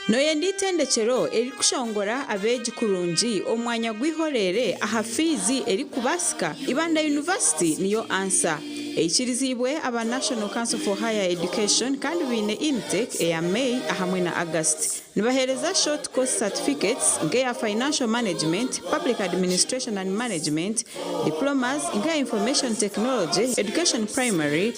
Nooyenda eitendekyero eririkushongora abeegi kurungi omu mwanya gw'eihoreere aha fiizi erikubaasika? Ibanda University niyo ansa. Eikiriziibwe aba National Council for Higher Education kandi baine intake eya May ahamwe na August. Nibaheereza short course certificates nk'eya Financial Management, Public Administration and Management, Diplomas nk'eya Information Technology, Education Primary,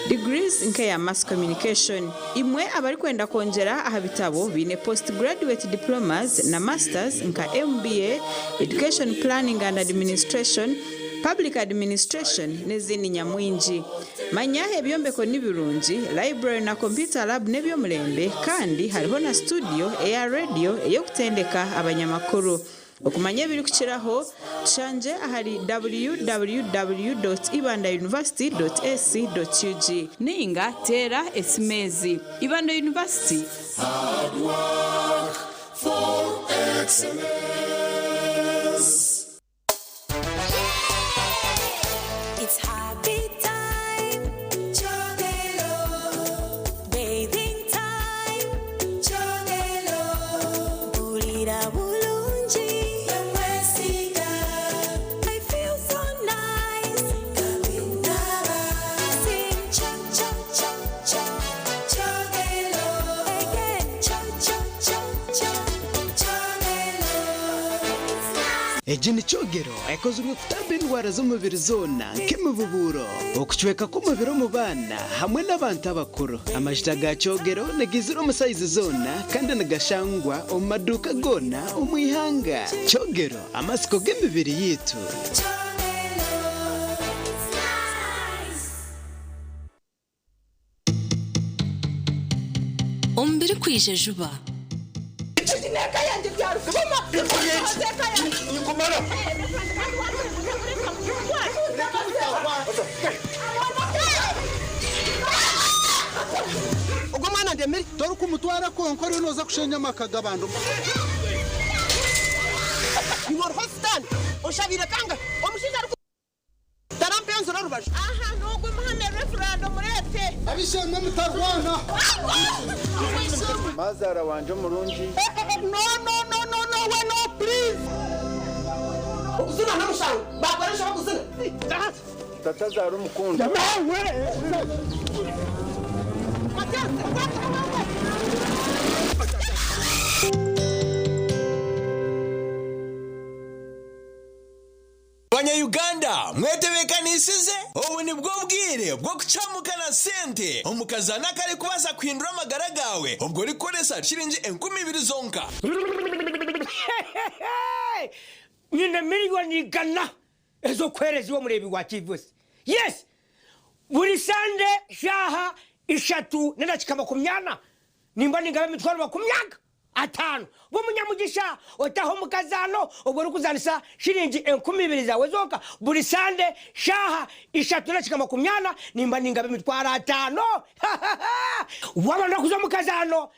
Degrees nk'eya Mass Communication. Imwe abarikwenda kwongyera aha bitabo baine Post Graduate Diplomas na Masters nka MBA, Education Planning and Administration, Public Administration n'ezindi nyamwingi. Manya ebyombeko ni birungi, library na computer lab n'eby'omurembe kandi hariho na studio eya radio ey'okutendeka abanyamakuru. Okumanya ebirikukiraho, tushangye ahari www.ibandauniversity.ac.ug nainga teera esimu ezi, Ibanda University. Hard work for excellence. It's happy time, Kyogero. Bathing time, Kyogero. Mpurira bulungi bwemwesiga. I feel so nice nga bwenaaba. Sing cho cho cho cho Kyogero. Again cho cho cho cho Kyogero. Egi ni kyogero ekozirwe kutamba endwara z'omubiri zoona nk'emibubuuro, okucweka kw'omubiri omu baana hamwe n'abantu abakuru. Amajuta ga kyogero nigaizira omu sayizi zoona kandi nigashangwa omu maduuka goona omu ihanga. Kyogero, amatsiko g'emibiri yaitu. Omu birikwija juba. Ogwo omwana ndemire. Torikumutwara kwonka oriyo nooza kushenya amaka g'abantu. Iwe oriho sitaane oshabiire kangahi omushaija ariku. Tarampa enzura orubaju. Aha n'ogwo muhame Reverand omureete. Ab'eishe-emwe mutarwana. Maazaara wangye omurungi. No no no no no we no please. Okuzina n'omushango bakora enshobe kuzina. Tata azaara omukundwa. Banya Uganda mwetebekanisize? Obu nibwo bwire bw'okucamuka na sente omu kazaano akarikubaasa kuhindura amagara gaawe obwo orikukoresa shiringi 2000 zonka. Nyine miriyoni igana ez'okuheereza iwe omureebi wa TV esi. Yes! Buri Sande shaaha ishatu n'edakiika makumyana nimba ningaba emitwaro makumyaga. Ataano. Ba omunyamugisha otahe omu kazaano obwo orikuzaanisa shiringi 2000 zaawe zonka buri Sande shaaha ishatu n'edakika makumyana nimba ningaba emitwaro ataano. Waaba noyenda kuza omu kazaano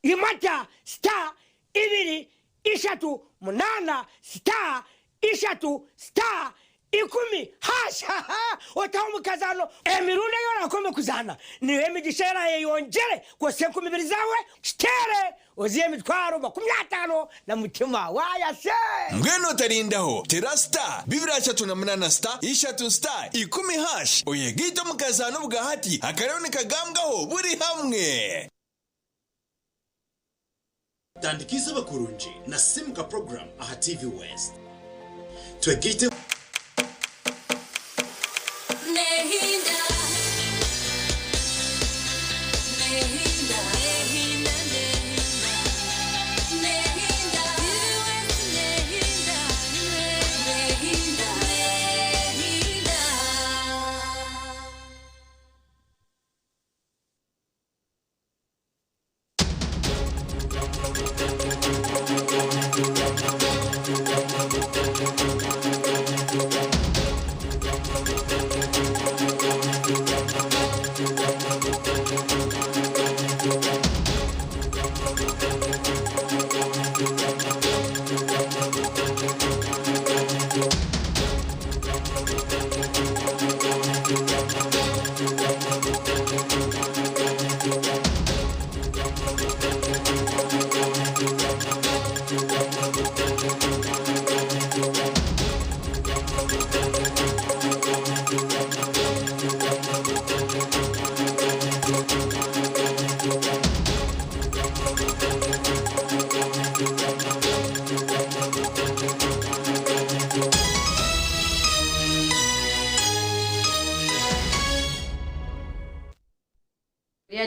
imata star ibiri ishatu munaana star ishatu star ikumi hash otaho omu kazaano. Emirundi ei oraakome kuzaana niyo emigisha eraayeyongyere kwosya 2000 zaawe kiteere ozihe emitwaro 50 na mutima waaya se. Mbwenu otarindaho, tera star bibiri ashatu na munana star ishatu star ikumi hash oyegaite omu kazaano obwahati akariho nikagambwaho buri hamwe. Tandika eizooba kurungi na Simuka Program aha TV West. Twegaite.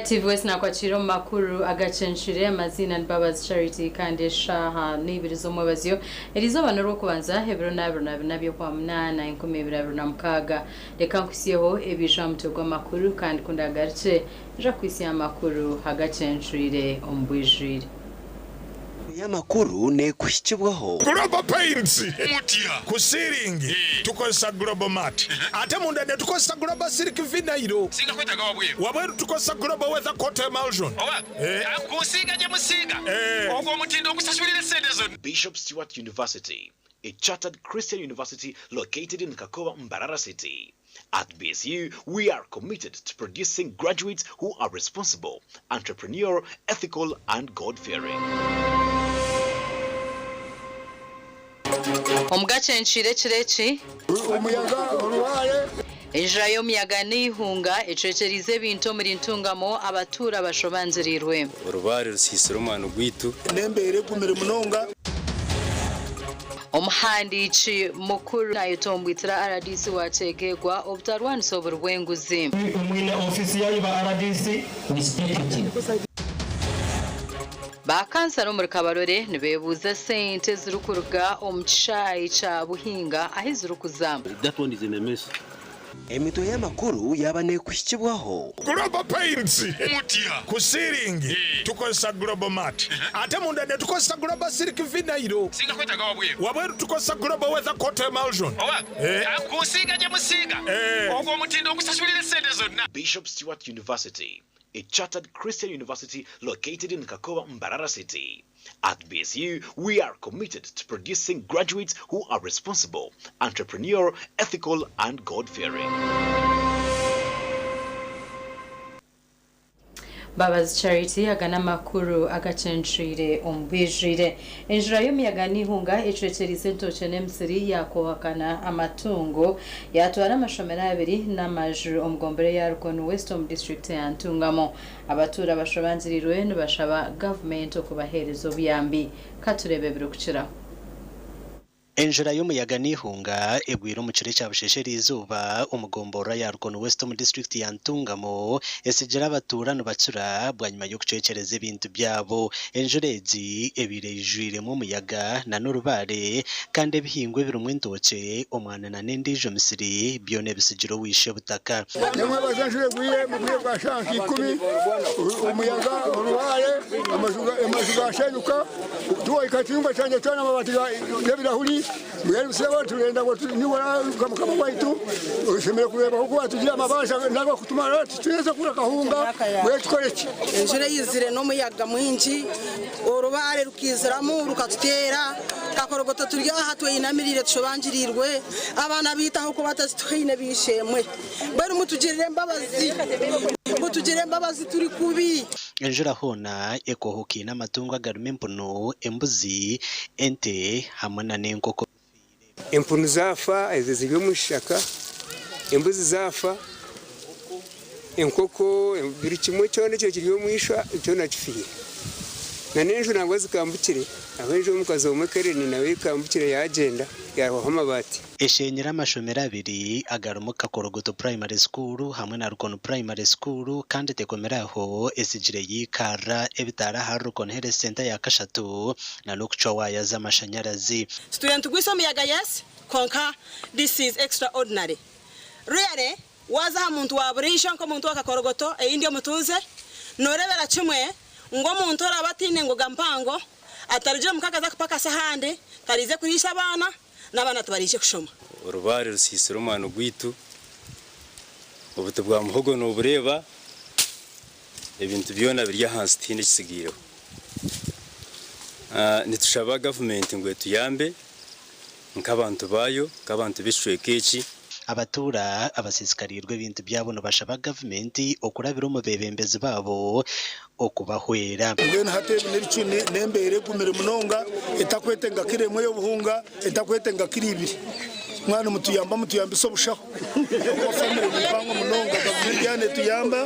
TV West nakwakira omu makuru agacencire amaziina ni Mbabazi Charity kandi eshaaha n'ibiri z'omwebazyo erizooba n'orwokubanza ebiro n'abiri na bina by'okwamunaana 2026 reka nkuhisyeho ebiija aha mutwe gw'amakuru kandi ku ndagarukye nja kuhisya amakuru agacencwire omu bwijwire. Y'amakuru neekuhikibwaho. Global Paints ku siiringi tukozesa Global Mat ate munda netukozesa Global Silk Vinyl. Wabweru tukozesa Global Weather Coat Emulsion. Bishop Stuart University, a chartered Christian university located in Kakoba, Mbarara City. At BSU, we are committed to producing graduates who are responsible, entrepreneurial, ethical, and God-fearing. Omugacencire ekiro eki. Omuyaga, orubaare. Enjura y'omuyaga n'eihunga ecwekyeriize ebintu omuri Ntungamo abatuura bashobangirirwe. Orubaare rusiisire omwani gwaitu. N'embeera egumire munonga. Omuhandiiki mukuru nayetomboitira rdc wa Kyegegwa obutarwanisa oburi bw'enguzi. Mwine ofiisi ya iba rdc with deputy. Ba kansara omuri Kabarole nibebuuza esente ezirikuruga omu kishaayi kya Buhinga ahi zirikuza. That one is in a mess. Emitwe y'amakuru yaaba neekuhikibwaho. Global Paints ku siiringi tukozesa Global Mat ate munda netukozesa Global Silk Vinyl. Wabweru tukozesa Global Weather Coat Emulsion. Bishop Stuart University, a chartered Christian university located in Kakoba, Mbarara City. At BSU, we are committed to producing graduates who are responsible, entrepreneurial, ethical, and God-fearing. Mbabazi Charity aga n'amakuru agacencwire omu bwijwire. Enjura y'omuyaga n'eihunga ecwekyerize entookye n'emisiri yaakohakana amatungo yaatwara amashomero abiri n'amaju omu gombora eya Rukoni West omu disiturikiti ya Ntungamo. Abatuura bashobangirirwe nibashaba gavumenti okubaheereza obuyambi. Katureebe ebirikukiraho. Enjura y'omuyaga n'eihunga egwire omu kiro ekya busheesha eriizooba omu gomborora ya Rukono West omu disiturikiti ya Ntungamo etsigire abatuura nibacura bwanyima y'okucwekyereza ebintu byabo. Enjura egi ebaire eijwiremu omuyaga n'orubaare kandi ebihingwa ebirimu entookye, omwani n'endiijo misiri byona ebitsigire owishe butaka. Nimwebaza enjura egwire omu bwire bwa shaaha nka ikumi, omuyaga, orubaare, amaju gashenyuka, tuwaika ekiyumba kyangye kyona amabaati g'ebirahuri, mbwenu sebo turenda ngu nibura nka mukama waitu oshemereire kureeba oku watugira amabanja n'agokutumara tituheeza kugura akahunga mbwenu tukore ki? Enjura eyizire n'omuyaga mwingi, orubaare rukaiziramu rukatuteera, kakorogoto turi aha tweyinamiriire tushobangiriirwe, abaana baitu ahu kuba tituhaine b'eishe-emwe. Mbwenu mutugirire embabazi, mutugirire embabazi turi kubi. Enjura hoona ekoohokaine amatungo agarimu empunu, embuzi, ente hamwe n'enkoko bifiire. Empunu zaafa, ezo ziri omu kishaka, embuzi zaafa, enkoko, buri kimwe kyona ekyo kiri omu ishwa kyona kifiire. Na n'enju nangwa zikambukire, ahu enju y'omukazi omwe Keren nayo ekambukire yaagyenda yaahwaho amabaati. Esheenyire amashomero abiri agarimu Kakorogoto Primary School hamwe na Rukono Primary School kandi tekomire aho etsigire yaikarra ebitaara ahari Rukono Health Centre ya kashatu na n'okucwa waaya z'amashanyarazi. Tutwire nitugwisa omuyaga yes kwonka this is extra ordinary really Waaza aha muntu wa buriijo nk'omuntu wa kakorogoto ei ndi omutuuze, nooreebera kimwe ngu omuntu oraabe ataine ngoga mpango, atarugire omuka akaza kupakasa ahandi, taraije kuriisa abaana, n'abaana tibaraije kushoma. Orubaare rusiisire omwani gwaitu, obuti bwa muhogo noobureeba, ebintu byona biri ahansi tihaine ekitsigaireho. Nitushaba gavumenti ngu etuyambe nk'abantu baayo, nk'abantu b'ekicweka eki. Abatuura abasiisikariirwe ebintu byabo nibashaba gavumenti okurabira omu beebembezi baabo okubahwera. Mbwenu hati ebi n'ebicu n'embeera egumire munonga etakwetenga kiro emwe y'obuhunga, etakwetenga kiro ibiri. Mwaba nimutuyamba mutuyambise obushaho ahakuba famire ni mpango munonga. Gavumenti yaaba netuyamba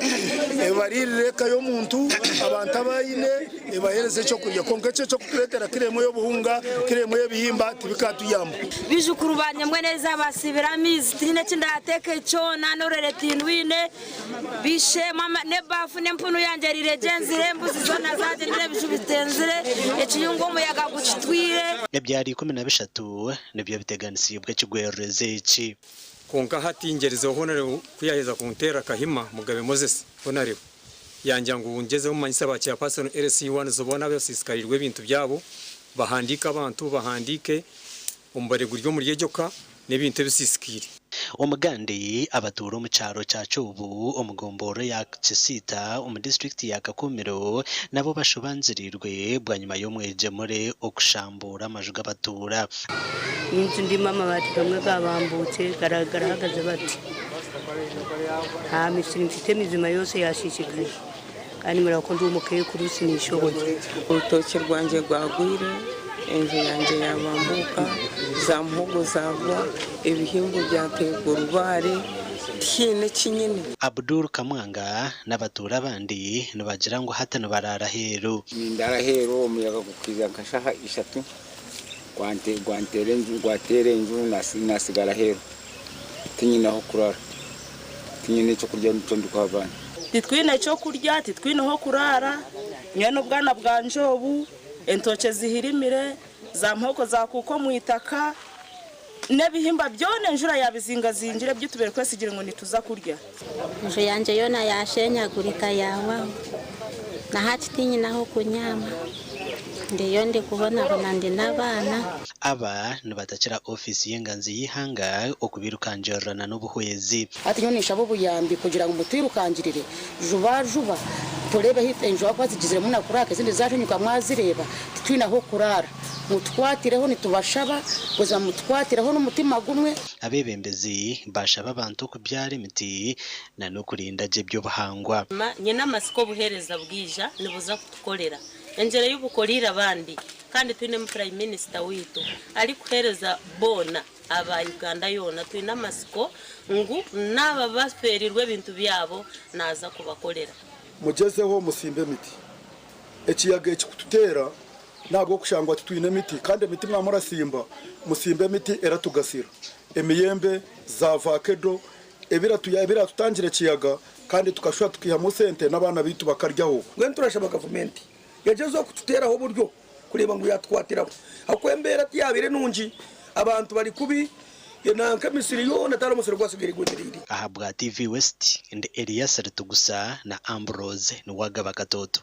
ebariirire eka y'omuntu, abantu abu aine ebaheereze ekyokurya kwonka ekyo ekyokutureetera kiro emwe y'obuhunga, kiro emwe y'ebihimba tibikaatuyamba. Baijukuru bangye mbwenu eriizooba basiibire amaizi tihaine eki ndaateeke kyona n'orurere tindwine. Bishemu n'ebaafu n'empunu yangye eriire egyenzire, embuzi zoona zaagyendire ebiju bitenzire, ekiyungu omuyaga gukitwire. Ebyaro 13 nibyo biteganisiibwe ekigwererezi eki. Kwonka hati ngyerizeho Honarebo ku yaaheza kunteera akahima Mugabe Moses Honarebo yangira ngu ngyezeho mmanyise ba Chairperson LC ones boona abasiisikariirwe ebintu byabo bahandiike abantu bahandiike omubare guri omuri egyo ka n'ebintu ebisiisikaire. Omugandi abatuura omu kyaro kya Kyobu omu gomborora eya Kisiita omu disiturikiti ya Kakumiro nabo bashobangirirwe bwanyima y'omwegyemure okushambuura amaju g'abatuura. Enju ndimu amabaati gamwe gabambuukye garahagaze bati. Nta misiri mfite mizima yose yashiishikaire kandi mureba ku ndi omukaikuru sinishoboye. Orutookye rwangye rwagwire, enju yangye yabambuuka, za muhogo zaagwa, ebihingwa byateerwa orubaare, tihaine eki nyine. Abdul Kamwanga n'abatuura abandi nibagira ngu hati nibaraara aheeru. Nindaara aheeru omuyaga gukaija nka shaaha ishatu gwanteera enju nasigara aheeru tinyine ah'okuraara, tinyine ekyokurya eki ndikuha abaana. Titwine ky'okurya, titwine h'okuraara, nyowe n'obwana bwangye obu, entookye zihirimire, za muhogo zaakuuka omu itaka, n'ebihimba byona enjura yaabizingazingire ebi tubaire twesigire ngu nituza kurya. Enju yangye yoona yaashenyagurika yaahwaho, na hati tinyine ah'okunyaama, ndiyo ndikubonabona ndi n'abaana. Aba nibatakira ofiisi y'enganzi y'eihanga okubirukangirirana n'obuhwezi. Hati nyowe ninshaba obuyambi kugira ngu mutwirukangirire juba juba tureebe ahu enju ahakuba zigiziremu na kuraaka ezindi zashenyuka mwazireeba titwine ah'okuraara. Mutukwatireho nitubashaba buzima mutukwatireho n'omutima gumwe. Abeebembezi baashaba abantu okubyara emiti na n'okurinda gye eby'obuhangwa. Nyine amatsiko obuheereza bwija nibuza kutukorera engyero ei bukoreire abandi kandi twinemu Prime Minister waitu arikuheereza boona aba Uganda yoona. Twine amatsiko ngu naaba bafeereirwe ebintu byabo naaza kubakorera. Mugyezeho musimbe emiti. Ekiyaga eki kututeera n'ahabw'okushangwa titwine miti kandi emiti mwaba murasimba, musimbe emiti eratugasira. Emiyembe, za vakedo, ebiratutangira ekiyaga kandi tukashuba tukihamu sente n'abaana baitu bakaryaho. Mbwenu turashaba gavumenti egyezeho kututeeraho oburyo kureeba ngu yaatukwatiraho ahabw'okuba embeera tiyabaire nungi, abantu bari kubi, nanka emisiri yoona tihariho musiri ogwasigaire gwemereire. Ahabwa TV West, ndi Elias Ritugusa na Ambrose Niwagaba Katooto.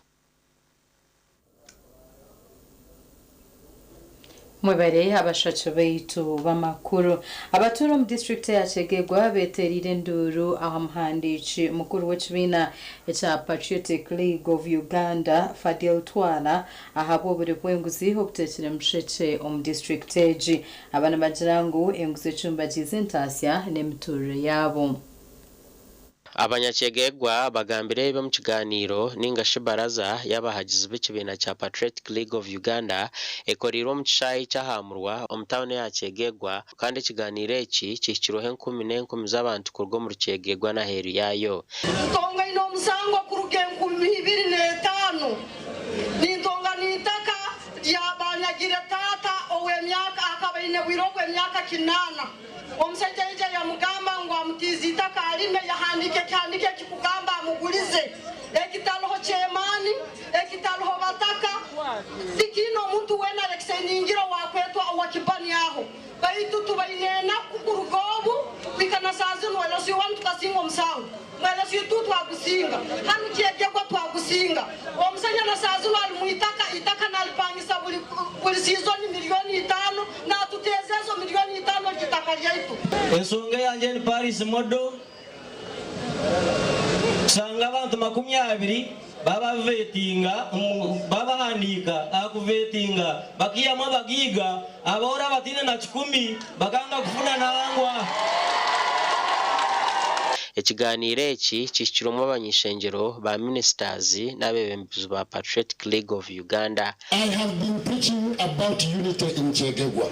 Mwebare abashaki baitu b'amakuru. Abatuura omu disiturikiti eya Kyegegwa betereire enduuru aha muhandiiki mukuru w'ekibiina ekya Patriotic League of Uganda, Fadil Twala ahabw'oburi bw'enguzi obuteekire mushekye omu disiturikiti egi. Aba nibagira ngu enguzi ecumbagiize entaasya n'emiturire yaabo. Abanyakyegegwa bagambire ebi omu kiganiiro ninga shi baraza y'abahagizi b'ekibiina kya Patriotic League of Uganda ekoreirwe omu kishaayi ky'aha murwa omu tauni eya Kyegegwa kandi ekiganiiro eki kihikirweho enkumi n'enkumi z'abantu kuruga omuri Kyegegwa n'aheeru yaayo. Ntongaine omusango kuruga 2005 nintongana itaka rya banyagire taata ow'emyaka akaba aine bwire obw'emyaka kinaana. Omusaija yaija yamugamba ngu amutiize itaka alime, yahandiika ekihandiiko ekikugamba amugulize, ekitaloho ky'emaani, ekitaloho bataka, tikiine omuntu weena alekisainingire owakwetwa owa Kibani aho. Baitu tubaine enaku kuruga obu kuhika na saaha zinu, LC1 tukasinga omusango, ngu LC2 twagusinga, hanu Kyegegwa twagusinga. Omusaija na saaha zinu ali mwitaka, itaka nalipangisa buli buli siizoni milioni itaano, Natuteeza ezo milioni itaano ry'itaka ryaitu. Ensonga eyangye ni Paris Model kushanga abantu 20 babavetinga babahandiika aha kuvetinga bakiihamu abagaiga abooro abataine na kikumi bakanga kufuna nangwa. Ekiganiiro eki kihikirwemu abany'ishengyero, ba minisitazi n'abeebembezi ba Patriotic League of Uganda. I have been preaching about unity in Kyegegwa.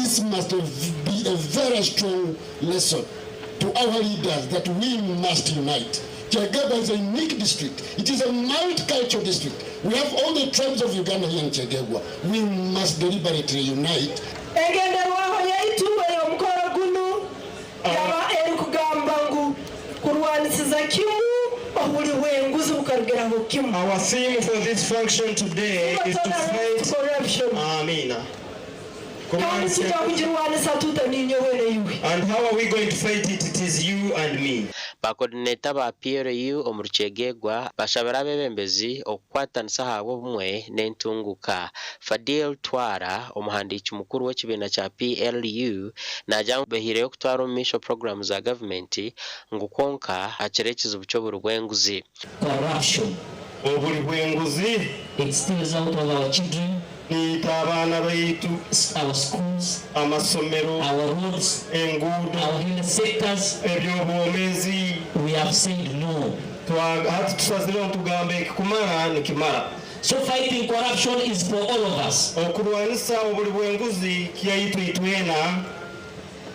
This must be a very strong lesson to our leaders that we must unite. Kyegegwa is a unique district. It is a multicultural district. We have all the tribes of Uganda here in Kyegegwa. We must deliberately unite. Engenderwaho yaitu ey'omukoro gunu yaba erikugamba ngu kurwanisiza kimu oburi bw'enguzi bukarugiraho kimu. Our theme for this function today is to fight corruption. Amina. Kandi tujya kugirwanisa tuta ninyowe naiwe. And how are we going to fight it? It is you and me. Ba coordinator ba PLU omu Rukyegegwa bashabire abeebembezi okukwatanisa ahabw'obumwe n'entunguka. Fadil Twara omuhandiiki mukuru w'ekibiina kya PLU naagira ngu behiireyo kutwara omu maisho puroguraamu za gavumenti ngu kwonka hakiri ekizibu ky'oburi bw'enguzi. Corruption. Oburi bw'enguzi. It steals out of our children. Niita abaana baitu. Our schools. Amasomero. Our roads. Enguudo. Our health sectors. Eby'obwomeezi. We have said no. Hati tusazireho tugambe ekikumara nikimara. So fighting corruption is for all of us. Okurwanisa oburi bw'enguzi kyaitu itwena.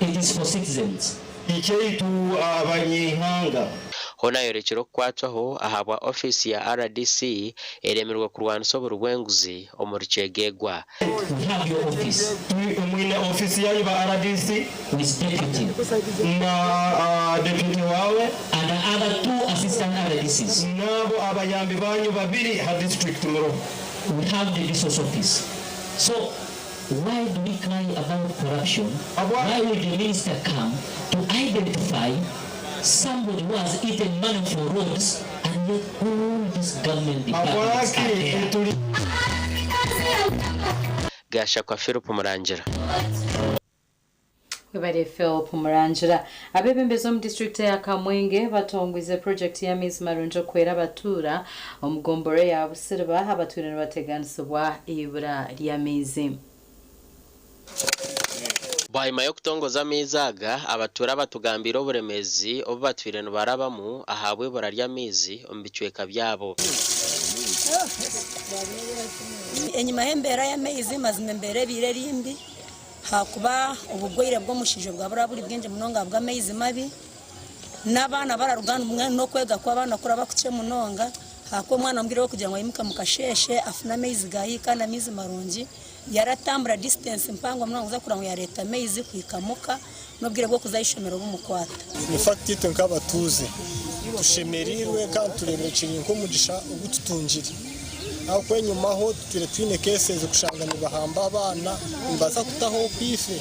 It is for citizens. Ikyaitu abanyaihanga. Hoona ayorekire okukwatwaho ahabwa ofiisi ya RDC eremirwe kurwanisa oburi bw'enguzi omu Rukyegegwa. We have your office. Mwine ofisi yanyu ba RDC with deputy na deputy wawe and the other two assistant RDCs. Nabo abayambi banyu babiri ha district muro. We have the resource office. So why do we cry about corruption? Why would the minister come to identify somebody who has eaten money for roads and yet all these government departments are there? Gashakwa Philip Murangira. Webale Philip Murangira. Abeebembezi omu disitulikiti ya Kamwenge batongwize purojekiti y'amaizi marungi okuhwera abatuura omu gombora ya Busiriba abatwire nibateganisibwa eibura ry'amaizi. Bwanyima y'okutongoza amaizi aga, abatuura batugambiire oburemeezi obu batwire nibarabamu ahabw'eibura ry'amaizi omu bicweka byabo. Enyima y'embeera y'amaizi mazima embeera ebaire eri mbi hakuba obugwaire bw'omushaija bwabura buri bwingi munonga bw'amaizi mabi n'abaana bararuga n'okwega kw'abaana kuraba kukye munonga hakuba omwana omubwire kugira ngu aimuke mukasheshe afune amaizi gahiika kandi amaizi marungi yaratambura distance mpango munonga kuza kureba ngu yareeta amaizi kuhika muka n'obwire bw'okuza ah'ishomero bumukwata. In fact itwe nk'abatuuze tushemereirwe kandi tureebire kiri nk'omugisha ogu tutungire ahabw'okuba enyimaho tutwire twine cases kushanga nibahamba abaana nibaza kutaho okwife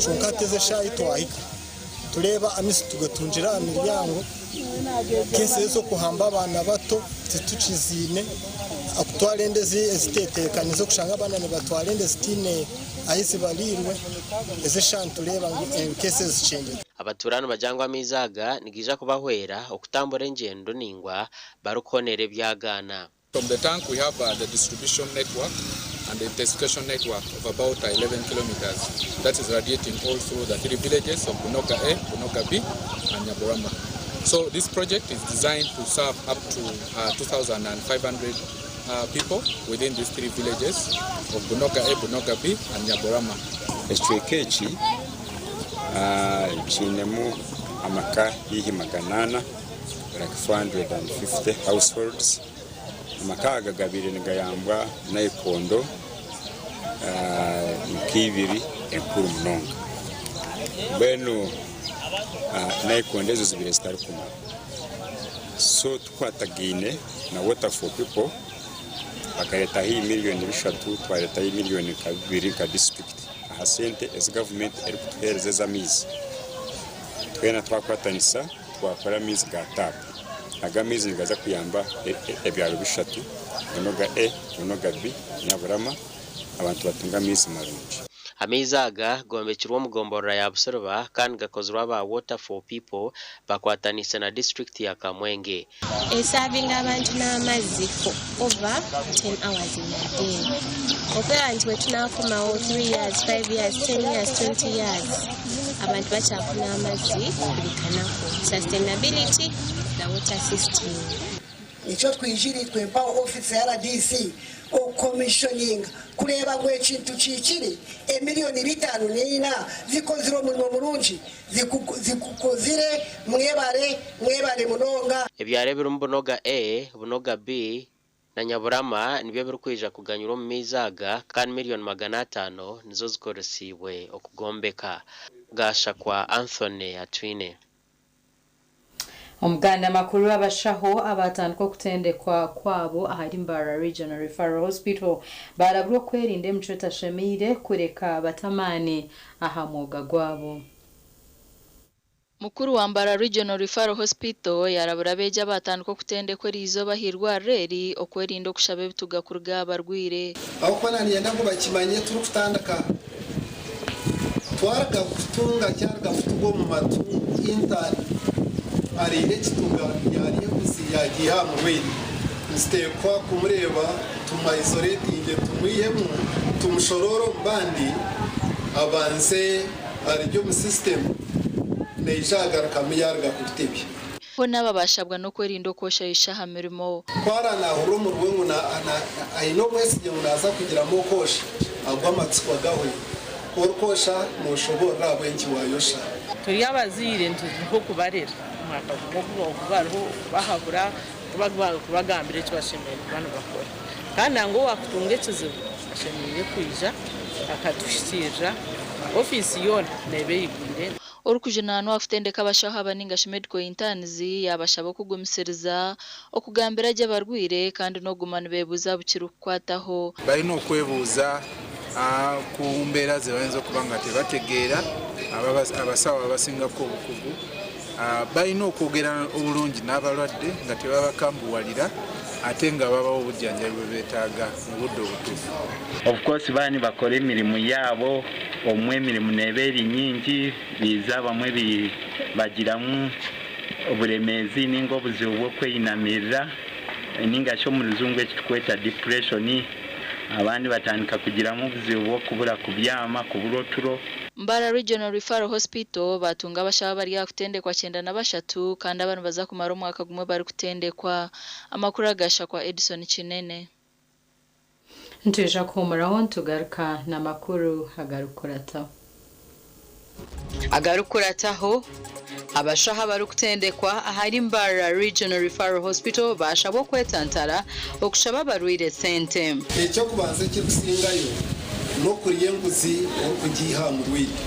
kyonka hati ezi eshaaha ei twahika tureeba amaizi tugatungira aha miryango cases ez'okuhamba abaana bato titukiziine kutwara enda eziteteekanize okushanga abaana nibatwara enda ezitaine ahu zibariirwe ezi eshaaha nitureeba ngu cases zikyendeire. Abatuura nibagira ngu amaizi aga nigaija kubahwera okutambura engyendo ningwa barikuhonera ebyagaana. From the tank we have the distribution network and the intensification network of about 11 kilometers that is radiating all through the three villages of Bunoga A, Bunoga B and Nyaborama. So this project is designed to serve up to 2,500 people within these three villages of Bunoga A, Bunoga B and Nyaborama. Ekicweka eki kiinemu amaka haihi 400, like 450 households. Amaka aga gabaire nigayambwa naikondo nk'ibiri enkuru munonga. Mbwenu naikondo ezo zibiri zitarikumara. So tukwatagaine na Water for People bakaretaho iyi miliyoni 3, twaretaho iyi miliyoni nka 2 nka district aha sente ezi gavumenti erikutuheereza ez'amaizi. Twena twakwatanisa twakora amaizi ga tap. Aga amaizi nigaza kuyamba ebyaro 3, Bunoga A, Bunoga B, Nyaburama, abantu batunga amaizi marungi. Amaizi aga gombekirwe omu gomborora ya Busiriba kandi gakozirwe aba Water for People bakwatanise na disitulikiti ya Kamwenge. Esavinga abantu n'amazzi for over 10 hours in a day. Okubeera nti bwe tunaakomawo 3 years, 5 years, 10 years, 20 years abantu bakyafuna amazzi buli kanaku. Sustainability of the water system. Nikyo twijire itwe mpaho ofiisi ya RDC okukomishoninga kureeba ngu ekintu kihikire, emiliyoni 54 zikozire omurimo murungi, zigukozire, mwebare, mwebare munonga. Ebyaro ebirimu Bunoga A, Bunoga B na Nyaburama nibyo birikwija kuganyurwa omu maizi aga kandi miriyoni 500 nizo zikoresiibwe okugombeka. Gashakwa Anthony Atwine. Omuganda makuru abashaho abatandika okutendekwa kwabo ahari Mbarara Regional Referral Hospital baraburwa okwerinda emicwe etashemeire kureka bata amaani aha mwoga gwabo. Mukuru wa Mbarara Regional Referral Hospital yarabura abeegi abatandika okutendekwa eriizooba ah'eirwariro eri okwerinda okushaba ebituga kuruga aha barwaire. Ahabw'okuba naaniinyenda ngu bakimanye turikutandika. Twaruga kutunga kyaruga kutugwa omu matu intern ariire ekituga yarya embuzi yagiiha aha murwaire. Nituteekwa kumureeba tumu isolatinge tumwihemu tumushoroore omu bandi abanze arugye omu system naija agarukamu yaruga kubitebya. Boona aba baashabwa n'okwerinda okwoshaisha aha mirimo. Ku araanahurira omuriwe ngu aine obwesigye ngu naaza kugiramu okwosha, ago amatsiko agahwe. Ku orikwosha, nooshoboorora ahabw'enki waayosha. Turi abazaire nituriho kubarera omwaka gumwe ogu ogu bariho kubahabura kubagambira eki bashemereire kuba nibakora kandi nangwa owakutunga ekizibu ashemereire kwija akatuhikiirira ofiisi yoona neeba eyigwire. Orikujunaanwa aha kutendeka abashaho aba ninga shi Medical Interns yaabashaba okugumisiriza, okugambira gye abarwaire kandi n'okuguma nibeebuuza bukirikukwataho. Balina okwebuuza ku mbeera ze bayinza okuba nga tebategeera, abasawo ababasingako obukugu balina okwogera obulungi n'abalwadde nga tebabakambuwalira ate nga babawa obujjanjabi bwe beetaaga mu budde obutuufu. Of course baaba nibakora emirimu yaabo, obumwe emirimu neeba eri nyingi, baija abamwe bagiramu oburemeezi ninga obuzibu bw'okweyinamirira ninga shi omu rujungu eki turikweta depression, abandi batandika kugiramu obuzibu bw'okubura kubyama, kubura oturo. Mbarara Regional Referral Hospital baatunga abashaho abari aha kutendekwa 93 kandi aba nibaza kumara omwaka gumwe barikutendekwa. Amakuru agashakwa Edson Kinene. Nitwija kuhuumuraho nitugaruka n'amakuru agarikukurataho. Agarikukurataho, Abashaho abarikutendekwa ahari Mbarara Regional Referral Hospital baashabwa okwetantara okushaba abarwaire sente. Eky'okubanza ekirikusingayo n'okurya enguzi orikugiiha aha murwaire.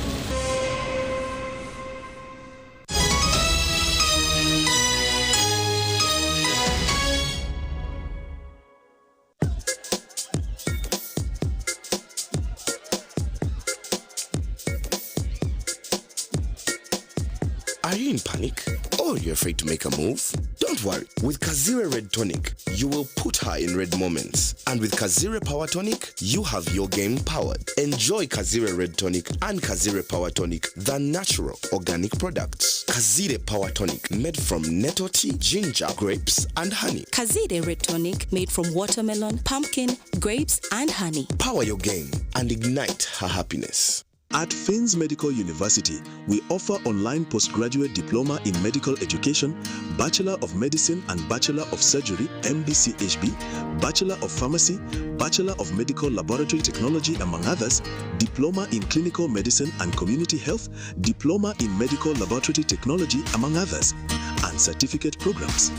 Are you in panic? Or you're afraid to make a move? Don't worry. With Kazire Red Tonic, you will put her in red moments. And with Kazire Power Tonic, you have your game powered. Enjoy Kazire Red Tonic and Kazire Power Tonic, the natural organic products. Kazire Power Tonic, made from nettle tea, ginger, grapes, and honey. Kazire Red Tonic, made from watermelon, pumpkin, grapes, and honey. Power your game and ignite her happiness. At Finns Medical University, we offer online postgraduate diploma in medical education, Bachelor of Medicine and Bachelor of Surgery, MBCHB, Bachelor of Pharmacy, Bachelor of Medical Laboratory Technology, among others, Diploma in Clinical Medicine and Community Health, Diploma in Medical Laboratory Technology, among others, and certificate programs.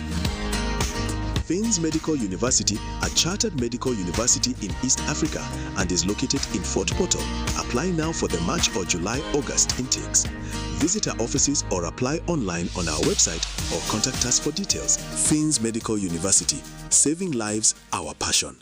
Finns Medical University, a chartered medical university in East Africa and is located in Fort Portal. Apply now for the March or July August intakes. Visit our offices or apply online on our website or contact us for details. Finns Medical University, saving lives, our passion.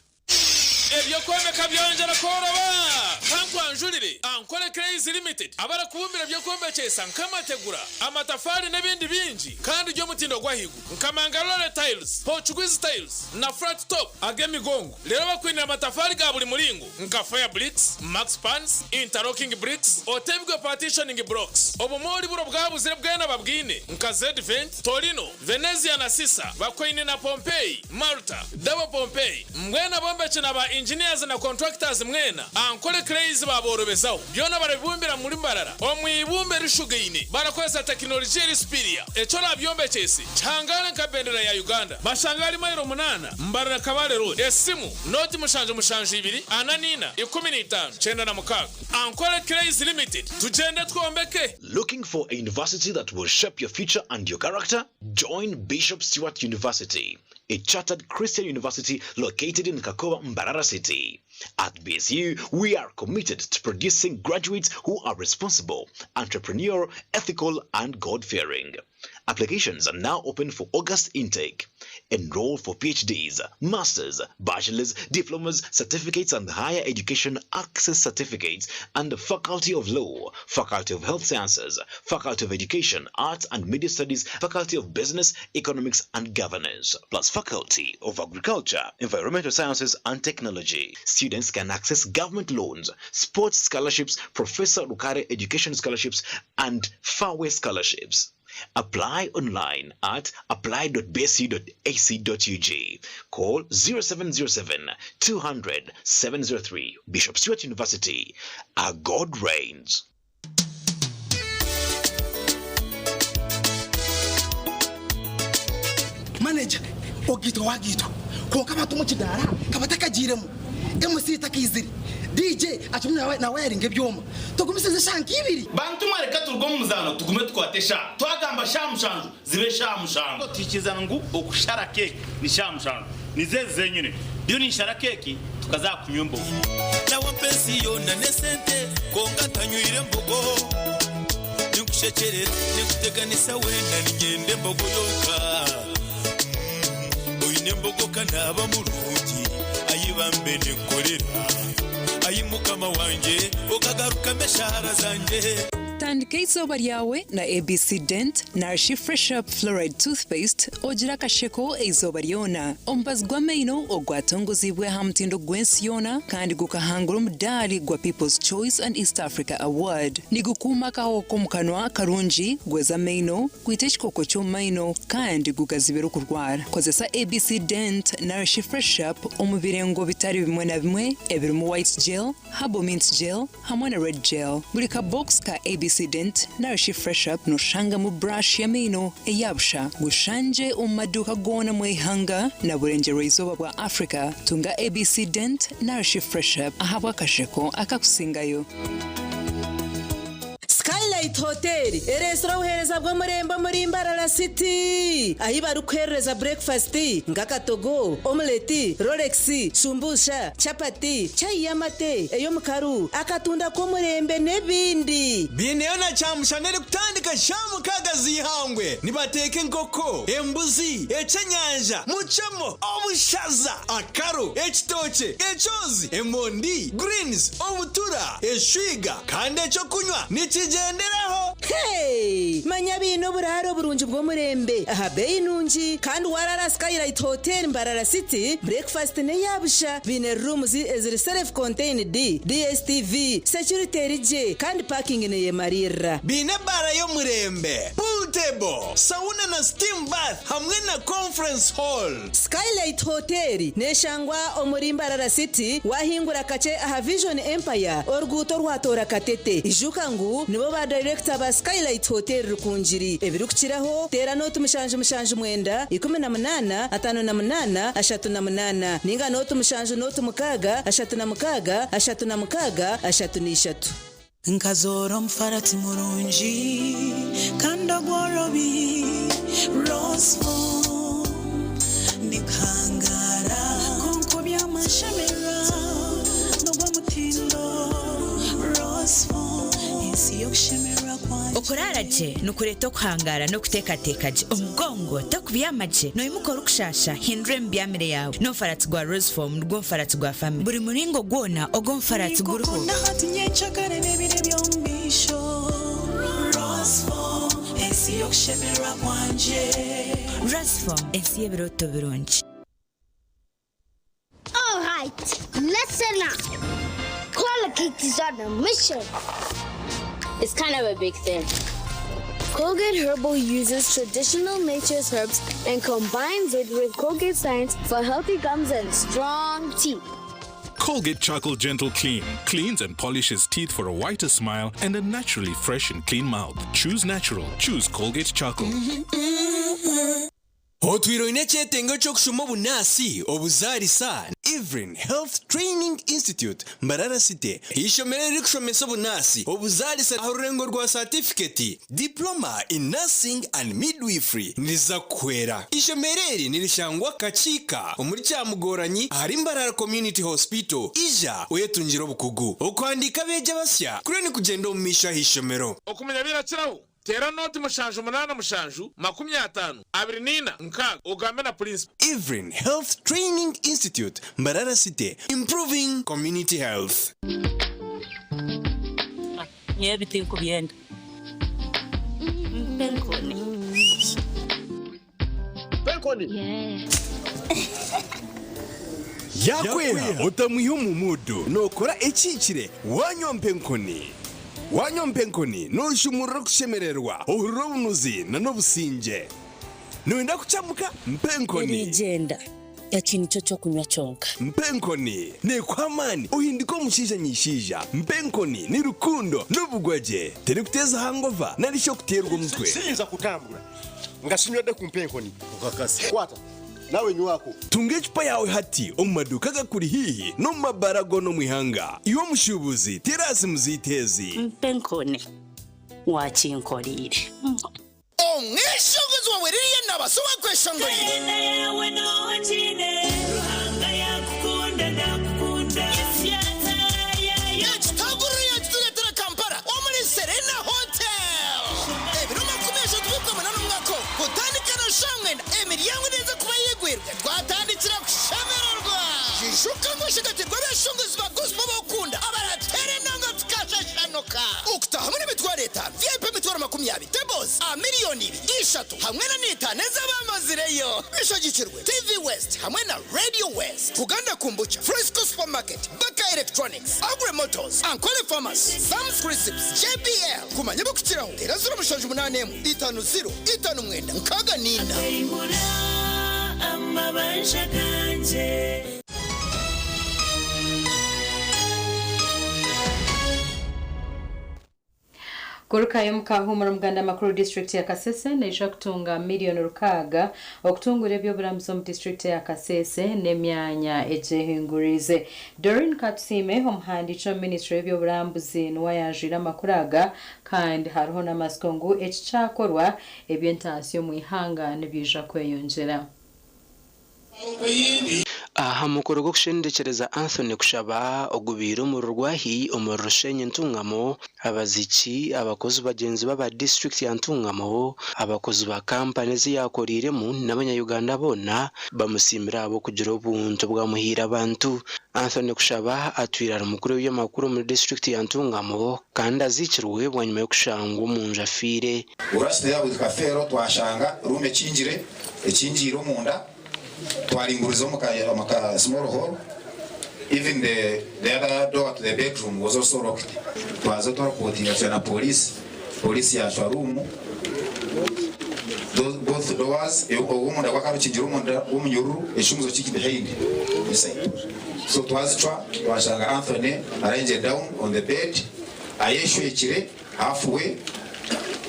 Eby'okwombeka byongyera kworoba! Kankwanjurire Ankole Clays Limited abarikubumbira eby'okwombekyesa nk'amategura, amatafaari n'ebindi bingi kandi by'omutindo gw'ahaiguru nka Mangalore Tiles, Portuguese Tiles na Flat Top ag'emigongo. Reero bakwinire amatafaari ga buri muringo nka Fire Bricks, Max Pans, Interlocking Bricks, Otebwe Partitioning Blocks. Obumwe buro bwabuzire bwena babwine nka Z-Vent, Torino, Venezia na Sisa, bakwaine na Pompeii, Malta, Double Pompeii. Mbwenu abombeki na ba engineers na contractors mwena, Ankole Clays. Cranes baaborobezaho. Byona barabibumbira muri Mbarara omu ibumba erishugaine barakozesa tekinologiya eri superior. Eki orabyombekyese kihangare nka bendera ya Uganda. Bashanga ahari mailo munaana Mbarara Kabale Road. Esimu, nooti 772 44 15 96. Ankole Clays Limited, tugyende twombeke! Looking for a university that will shape your future and your character? Join Bishop Stuart University, a chartered Christian university located in Kakoba, Mbarara City. At BSU, we are committed to producing graduates who are responsible, entrepreneurial, ethical, and God fearing. Applications are now open for August intake. Enroll for PhDs, Masters, Bachelors, Diplomas, Certificates, and Higher Education Access Certificates, and the Faculty of Law, Faculty of Health Sciences, Faculty of Education, Arts and Media Studies, Faculty of Business, Economics and Governance, plus Faculty of Agriculture, Environmental Sciences and Technology. Students can access government loans, sports scholarships, Professor Rukare Education Scholarships, and Fairway Scholarships. Apply online at apply.bsu.ac.ug. Call 0707 200 703. Bishop Stuart University. Our God reigns. Manager, ogiitwa wagiitwa kwonka abantu omu kidaara kabatakagiiremu, MC takaizire, DJ akirimu nawayaringa ebyoma, tugumisirize eshaaha nk'ibiri. Bantu mwe reka turuge omu muzaano tugume tukwate eshaaha. Twagamba shaaha mushanju zibe shaaha mushanju. Tuhikirizana ngu okushara keeki ni shaaha mushanju. Nizo ezi zenyine. Ndiyo ninshara keeki tukaza aha kunywa embogo. Nawe ampa ensi yoona n'esente kwonka ntanywire embogo. Ninkushekyerera, ninkuteganisa weena niinyenda embogo yonka. Oine embogo ka naaba murungi, ayi bambe ninkukorera. Ayi Mukama wangye, okagarukamu eshaara zangye. Tandika eizooba ryawe na ABC Dent narishi Fresh Up Fluoride Toothpaste ogire akasheko eizooba ryona. Omubazi gw'amaino ogwatongoziibwe aha mutindo gw'ensi yoona kandi gukahangura omudaari gwa People's Choice and East Africa Award. Nigukuuma akahoho k'omu kanwa karungi, gweza amaino, gwita ekikooko ky'omu maino kandi gugazibira okurwara. Kozesa ABC Dent narishi Fresh Up omu birengo bitari bimwe na bimwe ebirimu White Gel, Herbal Mint Gel, hamwe na Red Gel. Buri ka box ka ABC Dent narishi Fresh Up noshangamu brush y'amaino eya busha. Gushangye omu maduuka goona omu ihanga na burengyerwa-izooba bwa Africa. Tunga ABC Dent narishi Fresh Up ahabw'akasheko akakusingayo. Skylight Hotel ereetsire obuheereza bw'omurembe omuri Mbarara City ahi barikuheerereza burekifasiti nk'akatogo, omuleti, rolex, shumbusha, chapati, chai y'amate, ey'omukaru, akatunda k'omurembe n'ebindi. Baineyo na kyamushana erikutandika shaaha mukaaga z'eihangwe. Nibateeka enkoko, embuzi, eky'enyanja, mucemo, obushaza, akaro, ekitookye, ekyozi, emondi, greens, obutura, eshwiga kandi eky'okunywa nikigyenderaho. Hey! Manya baine oburaaro burungi bw'omurembe aha beeyi nungi kandi waraara aha Skylight Hotel Mbarara City, breakfast n'eya busha. Baine rooms eziri self contained, DSTV, security eri gye kandi parking neyemariirira. Baine ebaara y'omurembe, pool table, sauna na steam bath hamwe na conference hall. Skylight Hotel neshangwa omuri Mbarara City wahingura kakye aha Vision Empire oruguuto orwatoora Katete. Ijuka ngu nibo ba dayirekita ba Skylight Hotel Rukungiri. Ebirikukiraho teera nooti 779 18 58 38 ninga nooti 7 nooti 6 36 36 33. Nkazoora omufarati murungi kandi ogworobi, Roseful, ndikuhangaara kwonka oby'amashemererwa n'ogw'omutindo, Roseful, ensi y'okushemererwa kwangye. Okuraara gye nikureeta okuhangaara n'okuteekateeka gye. Omugongo tokubyama gye, noimuka orikushaasha, hindura emibyamire yaawe. N'omufaratsi gwa Roseform nigwo mufaratsi gwa famire. Buri muringo gwona ogw'omufaratsi guriho. Ninkukunda hati nyencakare n'ebiro eby'omu maisho Roseform, ensi y'okushemererwa kwangye. Roseform, ensi y'ebirooto birungi. Alright, listen up. Colgate is on a mission. It's kind of a big thing. Colgate Herbal uses traditional nature's herbs and combines it with Colgate science for healthy gums and strong teeth. Colgate Charcoal Gentle Clean cleans and polishes teeth for a whiter smile and a naturally fresh and clean mouth. Choose natural. Choose Colgate Charcoal. Otwire oine ekyetengo ky'okushoma obunaasi, obuzaarisa? Evelyn Health Training Institute, Mbarara City, eishomero eririkushomesa obunaasi, obuzaarisa aha rurengo rwa saatifiketi, Diploma in Nursing and Midwifery, niriza kukuhwera. Eishomero eri nirishangwa Kakiika omuri Kyamugoranyi ahari Mbarara Community Hospital. Ija oyetungire obukugu. Okuhandiika abeegi abasya kuriyo nikugyenda omu maisho aha ishomero. Okumanya birakiraho, teera nooti 7 8 7 50 24 6 ogambe na purinsipo. Evelyn Health Training Institute, Mbarara City, Improving Community Health. Nyowe ebi tinkubyenda. Mpa enkoni. Mpa enkoni. Yaakweha otamwiha omu muudu, nookora ekihikire waanywa mpa enkoni. Waanywa mpa enkoni nooshumurura okushemererwa, ohurira obunuzi n'obusingye. Nooyenda kukyamuka? Mpa enkoni. Eriigyenda, eki nikyo ky'okunywa kyonka. Mpa enkoni neekuha amaani ohindike omushaija nyaishaija. Mpa enkoni ni rukundo n'obugwagye. Terikuteeza hangova nari shi okuteerwa omutwe. Siyinza kutambura nga sinywedde ku mpa enkoni. Okakasa. Kwata nawe nywako. Tunga ecupa yaawe hati omu maduuka agakuri haihi n'omu mabaara goona omu ihanga. Iwe omushuubuzi, teera aha simu zaitu ezi. Mpa enkoni wakinkoreire. Omweshongozi wawe Lilian Nabaso owakweshongorire. Kalenda yawe nogiine Ruhanga yakukunda nakukunda Ekitaguriro yakitureetera Kampala omuri Serena Hotel ebiro 38 omwaka ogu kutandika na shaaha mwenda emiryango neeza kuba eyigwirwe twatandikira kushemererwa. Ijuka ngu oshagatirwe abeshongozi ba gospel abokukunda abarateera enanga tukashashanuka. Okutahamu n'emitwaro etaano, VIP emitwaro 20. Tables aha miriyoni ibiri, ishatu hamwe na n'etaano ez'abamazireyo. Bishagikirwe TV West hamwe na Radio West, Buganda Kombucha, Fresco Supermarket, Baka Electronics, Agri Motors, Ankole Pharmacy, Sam's Crisps, JBL. Kumanya ebirikukiraho, teera 078 50 59 64. Akaimura amabanja gangye. Kurukayo omu kahuumuro Omuganda Makuru disiturikiti ya Kasese neija kutunga miriyoni rukaaga okutunguura eby'oburamuzi omu disiturikiti ya Kasese n'emyanya egyehinguriize. Doreen Katusiime omuhandiiki omu minisiture y'eby'oburambuzi niwe ayanjwire amakuru aga kandi hariho n'amatsiko ngu eki kyakorwa eby'entaasya omu ihanga nibiija kweyongyera. Aha mukoro gw'okushendekyereza Anthony Kushaba ogubaire omuri Rwahi omuri Rushenyi Ntungamo, abaziiki, abakozi bagyenzi be aba disiturikiti ya Ntungamo, abakozi ba kampani ezi yaakoreiremu n'abanya Uganda boona bamusiimire ahabw'okugira obuntu obwamuhaire abantu. Anthony Kushaba atwire ari mukuru w'eby'amakuru omuri disiturikiti ya Ntungamo kandi aziikirwe bwanyima y'okushangwa omunju afiire. We rushed there with Kafeero twashanga room ekingire, ekingiire omunda, twaringuriza omu ka omu ka small hall, even the the other door to the bedroom was also locked. Twaza twareportinga tuya na police, police yacwa room, those both doors, ow'omunda gwakaba rukingire omunda rw'omunyururu, ekishumuzo kiri behind inside. So twazicwa twashanga Anthony arayingire down on the bed, ayeshwekire half way,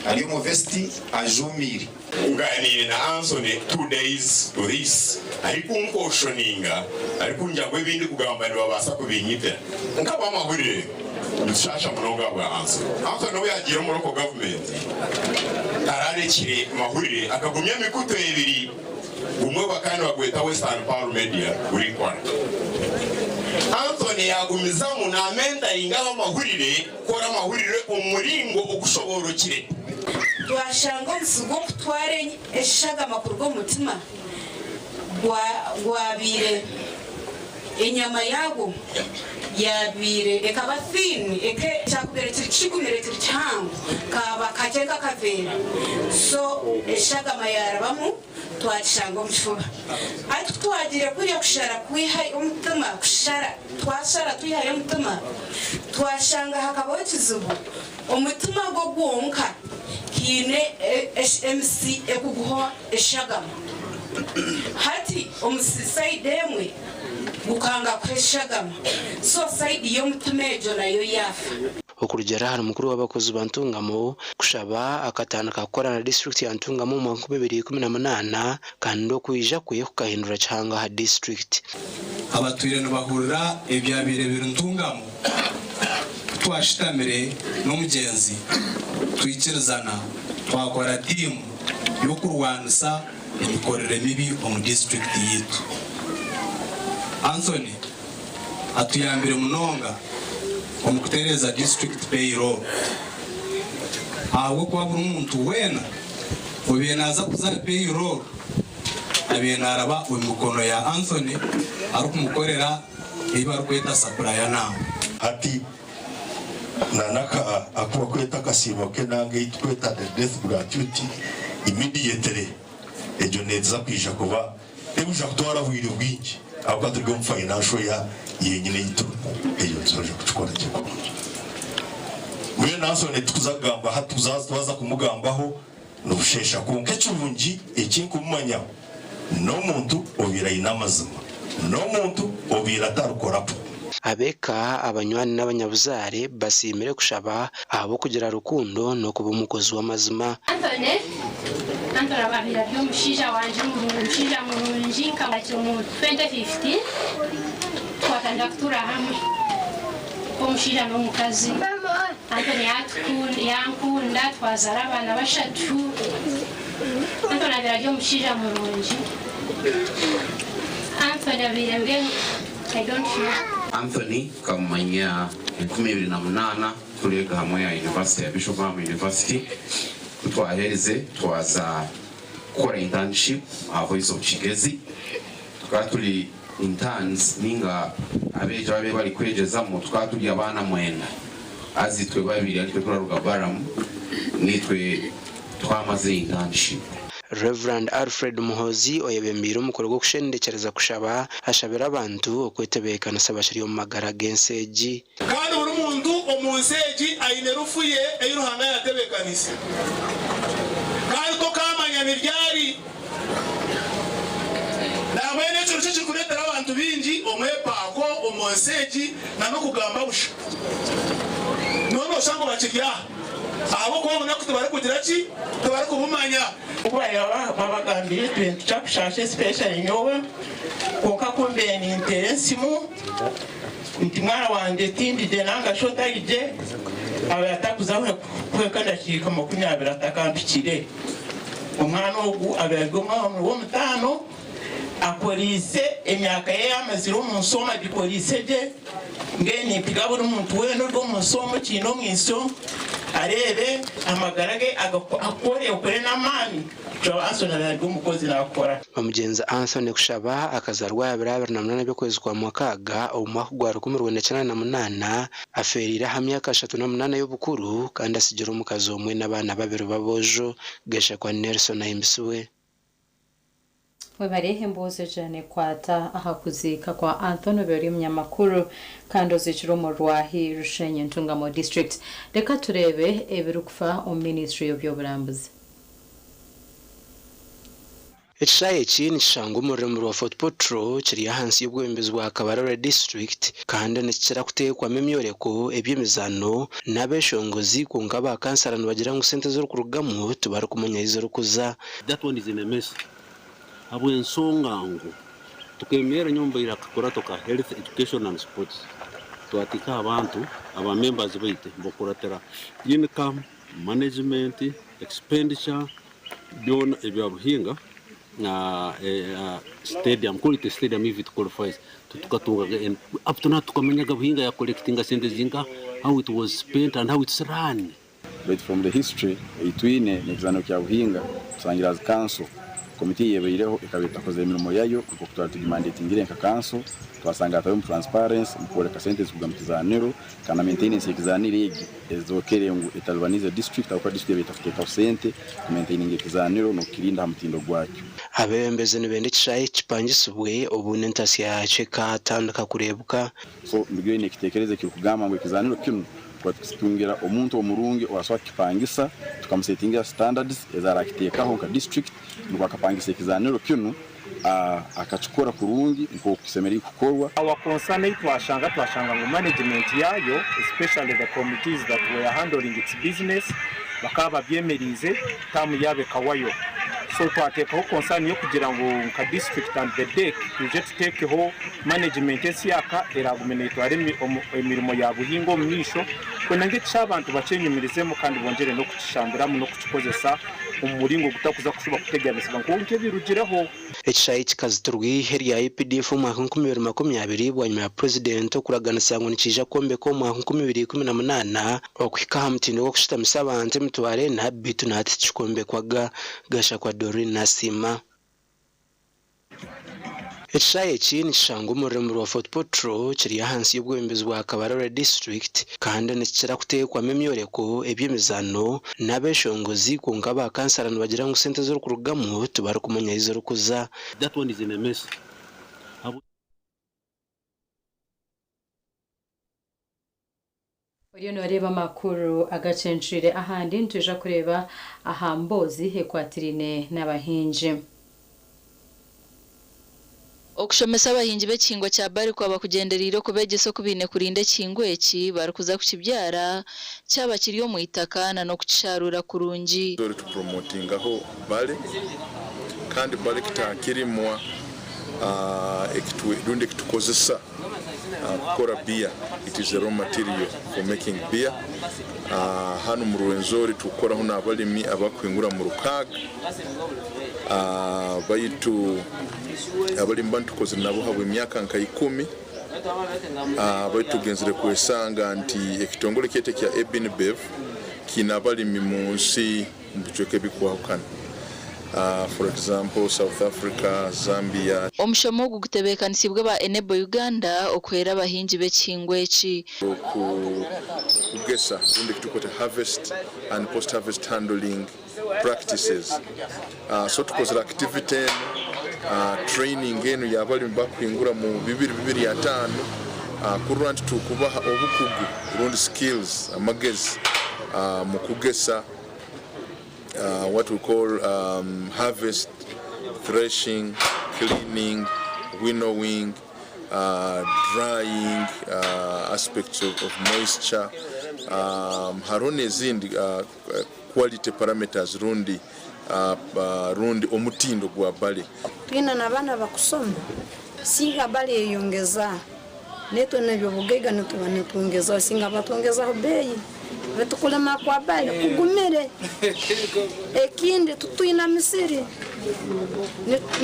ari omu vest ajuumiire. Nganiire na Anthony 2 days to this arikuncautioninga arikungira ngu ebi ndikugamba nibabaasa kubinyitira. Nk'abamahurire nitushasha munonga ahabwa Anthony. Anthony obu yagiire omu local government tararekire mahurire, akagumya emikutu ebiri, gumwe bakaba nibagweta Western Pearl Media gurikora. Anthony yagumizamu namentoringa abamahurire kukora amahurire omu muringo ogushoborokire. Twashanga omusi gw'okutwara eshagama kuruga omu mutima gwabaire enyama yaagwo yabaire ekaba thin, kyakubaire kiri kigumire kiri kihango kaba kakye nk'akaveera, so eshagama yarabamu twakishanga omu kifuba. Hati kutwagiire kuriya kushara kwiha omutima, kushara twashara twihayo omutima, twashanga hakabaho ekizibu. Omutima gwo gwonka haine emisi ekuguha eshagama. Hati omu sayidi emwe gukanga kuha eshagama, so sayidi y'omutima egyo nayo yaafa. Okurugiirira ahari mukuru w'abakozi ba Ntungamo, Kushaba akatandika kukora na disiturikiti ya Ntungamo omu mwaka 2018 kandi okwija kwe kukahindura kihanga aha disiturikiti. Abatwire nibahurira ebyabaire biri Ntungamo ku twashutamire n'omugyenzi twikirizana twakora tiimu y'okurwanisa emikorere mibi omu disiturikiti yaitu. Anthony atuyambire munonga omu kutereeza disiturikiti payroll ahabw'okuba buri muntu weena obaire naaza kuza aha payroll abaire naaraba omu mikono ya Anthony arikumukorera ei barikweta supplier number. Hati na naka aku bakweta akasiimo k'enanga ei tukweta the death gratuity immediately egyo neeza kwija kuba tekwija kutwara bwire bwingi ahabw'okuba turi omu financial year yenyine ei turimu egyo nituza kukikora gye kurungi. Mbwenu Nansoni tikuza kugamba hati twaza kumugambaho nobusheesha kwonka ekirungi eki nkumumanyaho n'omuntu obaire aine amazima, n'omuntu obaire atarikorapo. Ab'eka, abanywani n'abanyabuzaare basiimire Kushaba ahabw'okugira rukundo n'okuba omukozi w'amazima. Anthony, Anthony abaire ari omushaija wangye murungi, omushaija murungi nkamwakira omu 2015 twatandika kutuura hamwe nk'omushaija n'omukazi. Anthony yankunda twazaara abaana bashatu. Anthony abaire ari omushaija murungi. Anthony abaire mbwenu I don't know. Anthony nkamumanya 2008 tureega hamwe aha yunivasite ya Bishop Ham University. Ku twaherize twaza kukora internship aha Voice of Kigezi. Tukaba turi interns ninga abeegi ababaire barikwegyezamu tukaba turi abaana mwenda haza itwe babiri aritwe turaruga Baramu nitwe twamazire internship. Rev. Alfred Muhoozi oyebembeire omukoro gw'okushendekyereza kushaba, ashabire abantu okwetebeekanisa bakiri omu magara g'ensi egi. Kandi buri muntu omu nsi egi aine rufu ye ei Ruhanga yaatebeekaniise. Kandi tokaamanya ni ryari. Nambwenu ekyo nikyo kirikureetera abantu baingi omwepanko omu nsi egi n'okugamba busha. Noona oshusha ngu bakiri aha ahabw'okuba obunaku tibarikugira ki? Tibarikubumanya. Ku baraba babagambire ekintu kyakushaasha especially nyowe, kwonka ku mbaire ninteera ensimu nti mwana wangye tindigye nanga shi otarigye, abaire atakuza kuhika endakiika 20 atakampikire. Omwana ogu abaire ari omwana w'omutaano, akoriise emyaka ye eyamazire omu nsi omu agikoriise gye, mbwenu nimpiga buri muntu weena ori omu nsi omu okiine omwisyo areebe amagara ge akore okore n'amaani Johnson abaire ari omukozi nakora. Omugyenzi Anthony Kushaba akazaarwa aha biro 28 by'okwezi kwa Mwakaaga omu mwaka gwa 1988, afeereire aha myaka 38 y'obukuru kandi atsigire omukazi omwe n'abaana babiri b'aboojo, Gashakwa Nelson Ahimbisibwe. Webare emboozi egyo nekwata aha kuziika kwa Anthony obaire ori omunyamakuru kandi oziikirwe omu Rwahi, Rushenyi, Ntungamo District. Reka tureebe ebirikufa omu ministry y'eby'oburambuzi. Ekishaayi eki nikishangwa omu rurembo rwa Fort Portal kiri ahansi y'obwebembezi bwa Kabarole District kandi nikikira kuteekwamu emyoreko, eby'emizaano n'abeshongozi kwonka ba kansara nibagira ngu sente ezirikurugamu tibarikumanya ahu zirikuza. That one is in a mess habw'ensonga ngu tukemerra nyowe mbaire akakurato ka health, education and sports twatekaho abantu aba members baitu bokuratira income, management, expenditure byona ebya Buhinga stadium quality stadium if it qualifies titukatungaga up to now tukamanyaga Buhinga ya collectinga sente zinka how it was spent and how it's run. Baitu from the history ei twine n'ekizaaniro kya Buhinga, tusangire as kanso, komiti eyebaireho ekaba etakozire emirimo yayo nk'oku twari tugimandatingire nka kanso, twasanga hatarimu transparency omu kworeka sente ezikuruga mu kizaaniro kandi na maintenance y'ekizaaniro egi ezookere ngu etalibaniize district ahabw'okuba district ebaire etakuteekaho sente ku maintaininga ekizaaniro n'okukirinda aha mutindo gwakyo. Abeebembezi nibenda ekishaayi eki kipangisibwe obundi entasya yaakyo ekatandika kureebuka. So ndugireyo n'ekitekerezo ekirukugamba ngu ekizaaniro kinu. Kuba tukitungira omuntu omurungi orasobola kukipangisa, tukamusetingira standards ezi arakiteekaho nka district nukwo akapangisa ekizaaniro kinu akakikora kurungi nk'oku kisemeriire kukorwa. Our concern ei twashanga, twashanga ngu management yaayo especially the committees that were handling its business bakaba babyemeriize term yaabo ekahwayo. So twateekaho concern y'okugira ngu nka district and the DEC twije tuteekeho management ensyaka eraagume neetwara emirimo ya Buhinga omu maisho kwenda ngu ekisha abantu bakyenyumirizemu kandi bongyere n'okukishambiramu n'okukikozesa omu muringo ogutakuza kushuba kuteganisibwa kwonka ebirugireho. Ekishaayi kikazitirwa eihe rya updf omu mwaka 2020 bwanyima ya Purezidenti okuraganisa ngu nikiija kwombekwa omu mwaka 2018 okuhika aha mutindo gw'okushutamisa abantu emitwaro ena beitu na hati tikikombekwaga, Gashakwa Doreen Nasiima. Ekishaayi eki nikishangwa omu rurembo rwa Fort Portal kiri ahansi y'obwebembezi bwa Kabarole District kandi nikikira kuteekwamu emyoreko, eby'emizaano n'abeshongozi kwonka ba kansara nibagira ngu sente ezirikurugamu tibarikumanya ahu zirikuza. That one is in a mess. Oriyo nooreeba amakuru agacencwire ahandi nitwija kureeba aha mboozi ekwatiraine n'abahingi. Okushomesa abahingi b'ekihingwa kya barley kwaba kugyendereire okubeegyesa oku baine kurinda ekihingwa eki barikuza kukibyara kyaba kiri omu itaka na n'okukisharuura kurungi. Ori tupromotingaho barley kandi barley kitakirimwa rundi ekitukozesa kukora beer, it is a raw material for making beer. Hanu omu Rwenzori tukukoraho n'abalimi abakuhingura mu rukaaga baitu abalimi banu tukozire nabo habw'emyaka nka ikumi baitu tugenzire kwesanga nti ekitongole kyaitu ekya ABINBEV kiine abalimi mu nsi omu bicweka ebikwahukana for example South Africa, Zambia. Omushomo ogu gutebeekanisiibwe aba Enable Uganda okuhwera abahingi b'ekihingwa eki. Okugesa rundi ekitukweta harvest and post harvest handling practices. So tukozire activity enu, training enu y'abalimi bakuhingura mu bibiri bibiri ataano kurora nti tukubaha obukugu rundi skills, amagezi mu kugesa what we call harvest, threshing, cleaning, winnowing, drying, aspects of moisture. Hariho n'ezindi quality parameters rundi rundi omutindo gwa barley. Twina n'abaana bakusoma singa bareyongeza netwe nebyobugaiga nituba nitwongezaho singa batwongezaho beeyi baitu kulima kwa barley kugumire. Ekindi tutwina misiri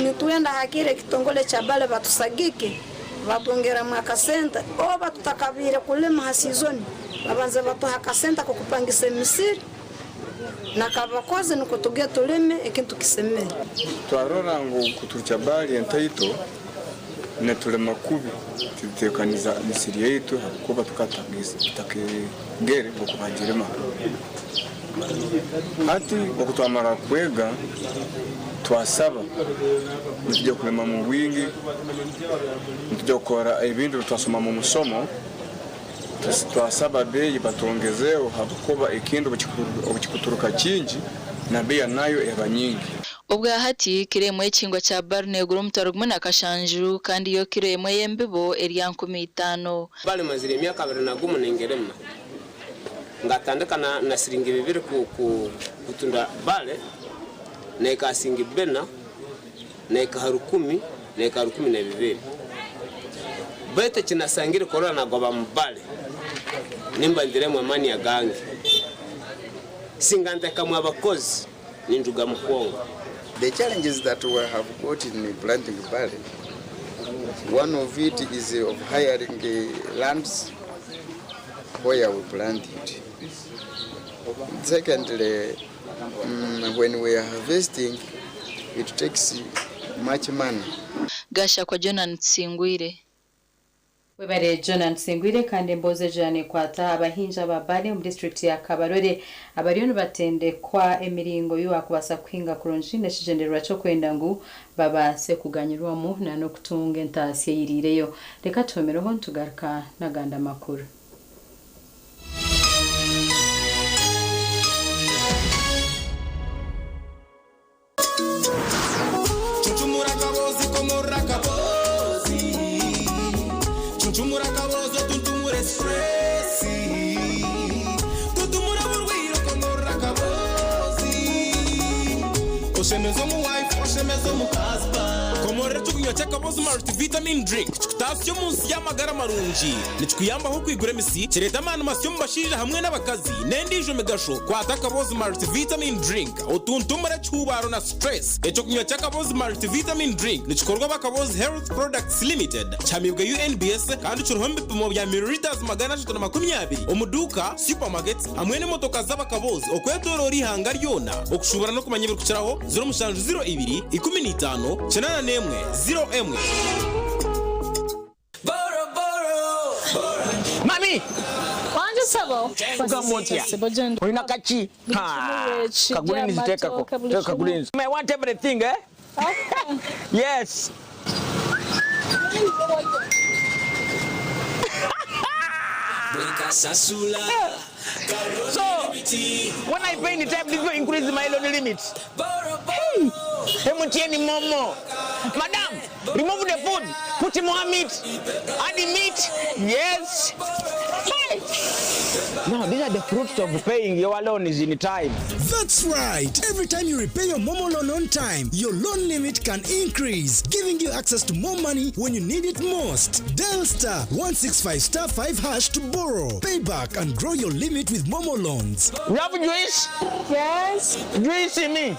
nitwenda hakiri ekitongole kya barley batusagike batwongeremu akasente oba tutakabiire kulima ha sizoni babanze batuha akasente ak'okupangisa emisiri nakabakozi nukwo tuge tulime ekintu kisemere. Twarora ngu kuturukya barley entaito nitulima kubi tutekaniza misiri yaitu habwokuba tukatakegere oku bagirima. Hati oku twamara kwega twasaba nitujya kulima mu bwingi, nitujya kukora ebintu twasoma mu musomo, twasaba beeyi batongezeho habwokuba ekintu obukikuturuka kingi na beeyi nayo eba nyingi. Obwa hati kiro emwe y'ekihingwa kya barley neegura 1700 kandi yo kiro emwe y'embibo eri aha 5000. Barley mazire emyaka 21 ningirima ngatandika na siringi bibiri kutunda barley naika siringi bina naika 10 naika 12 baitu kinasangire korora nagoba mu barley nimba ndiremu amani agange singantekamwe abakozi ninduga mukongo. The challenges that we have got in planting barley, one of it is of hiring lands where we plant it. Secondly, when we are harvesting, it takes much money. Gashakwa Jonan Nsingwire. Webare Jonan Nsingwire kandi emboozi egi nekwata abahingi aba barley omu district ya Kabarole abariyo nibatendekwa emiringo y'okubaasa kuhinga kurungi n'ekigyendererwa ky'okwenda ngu babaase kuganyirwamu na n'okutunga entaasya eyiriireyo. Reka tuhomereho nitugaruka n'agandi amakuru. Cumura akabozo tuntumure stress. Tutumura burwiro komorora akabozi. Oshemeza omu wife, oshemeza omu husband. Komorora ekyokunywa ky'akabozi multivitamin drink kikutasya omu nsi y'amagara marungi. Nikikuyambaho okwigura emisi, kireeta amaani masya omu bashaija hamwe n'abakazi n'endiijo migasho. Kwata akabozi multivitamin drink otuntumure ekihubaaro na stress. Ekyokunywa ky'akabozi multivitamin drink nikikorwa aba Kabozi Health Products Limited, kihamibwe UNBS kandi kiriho omu bipimo bya millilitres 320 omu duuka, supermarkets hamwe n'emotoka z'abakabozi okwetoroora eihanga ryona. Okushuubura n'okumanya ebirikukiraho, 0702 15 81 01. Mami! Wangi ssebo. Ogamba otya? Olina kaki? Ha, ka greens teekako. Teeka ka greens. I want everything, eh? Yes. So, when I pay in time, did you increase my loan limit? Hey, MTN Momo. Madam, remove the food. Put more meat. Add the meat. Yes. Hey. Now, these are the fruits of paying your loans in time. That's right. Every time you repay your Momo loan on time, your loan limit can increase, giving you access to more money when you need it most. Dial star 165 star 5 hash to borrow, pay back, and grow your limit with Momo loans. You have juice? Yes. Juice me.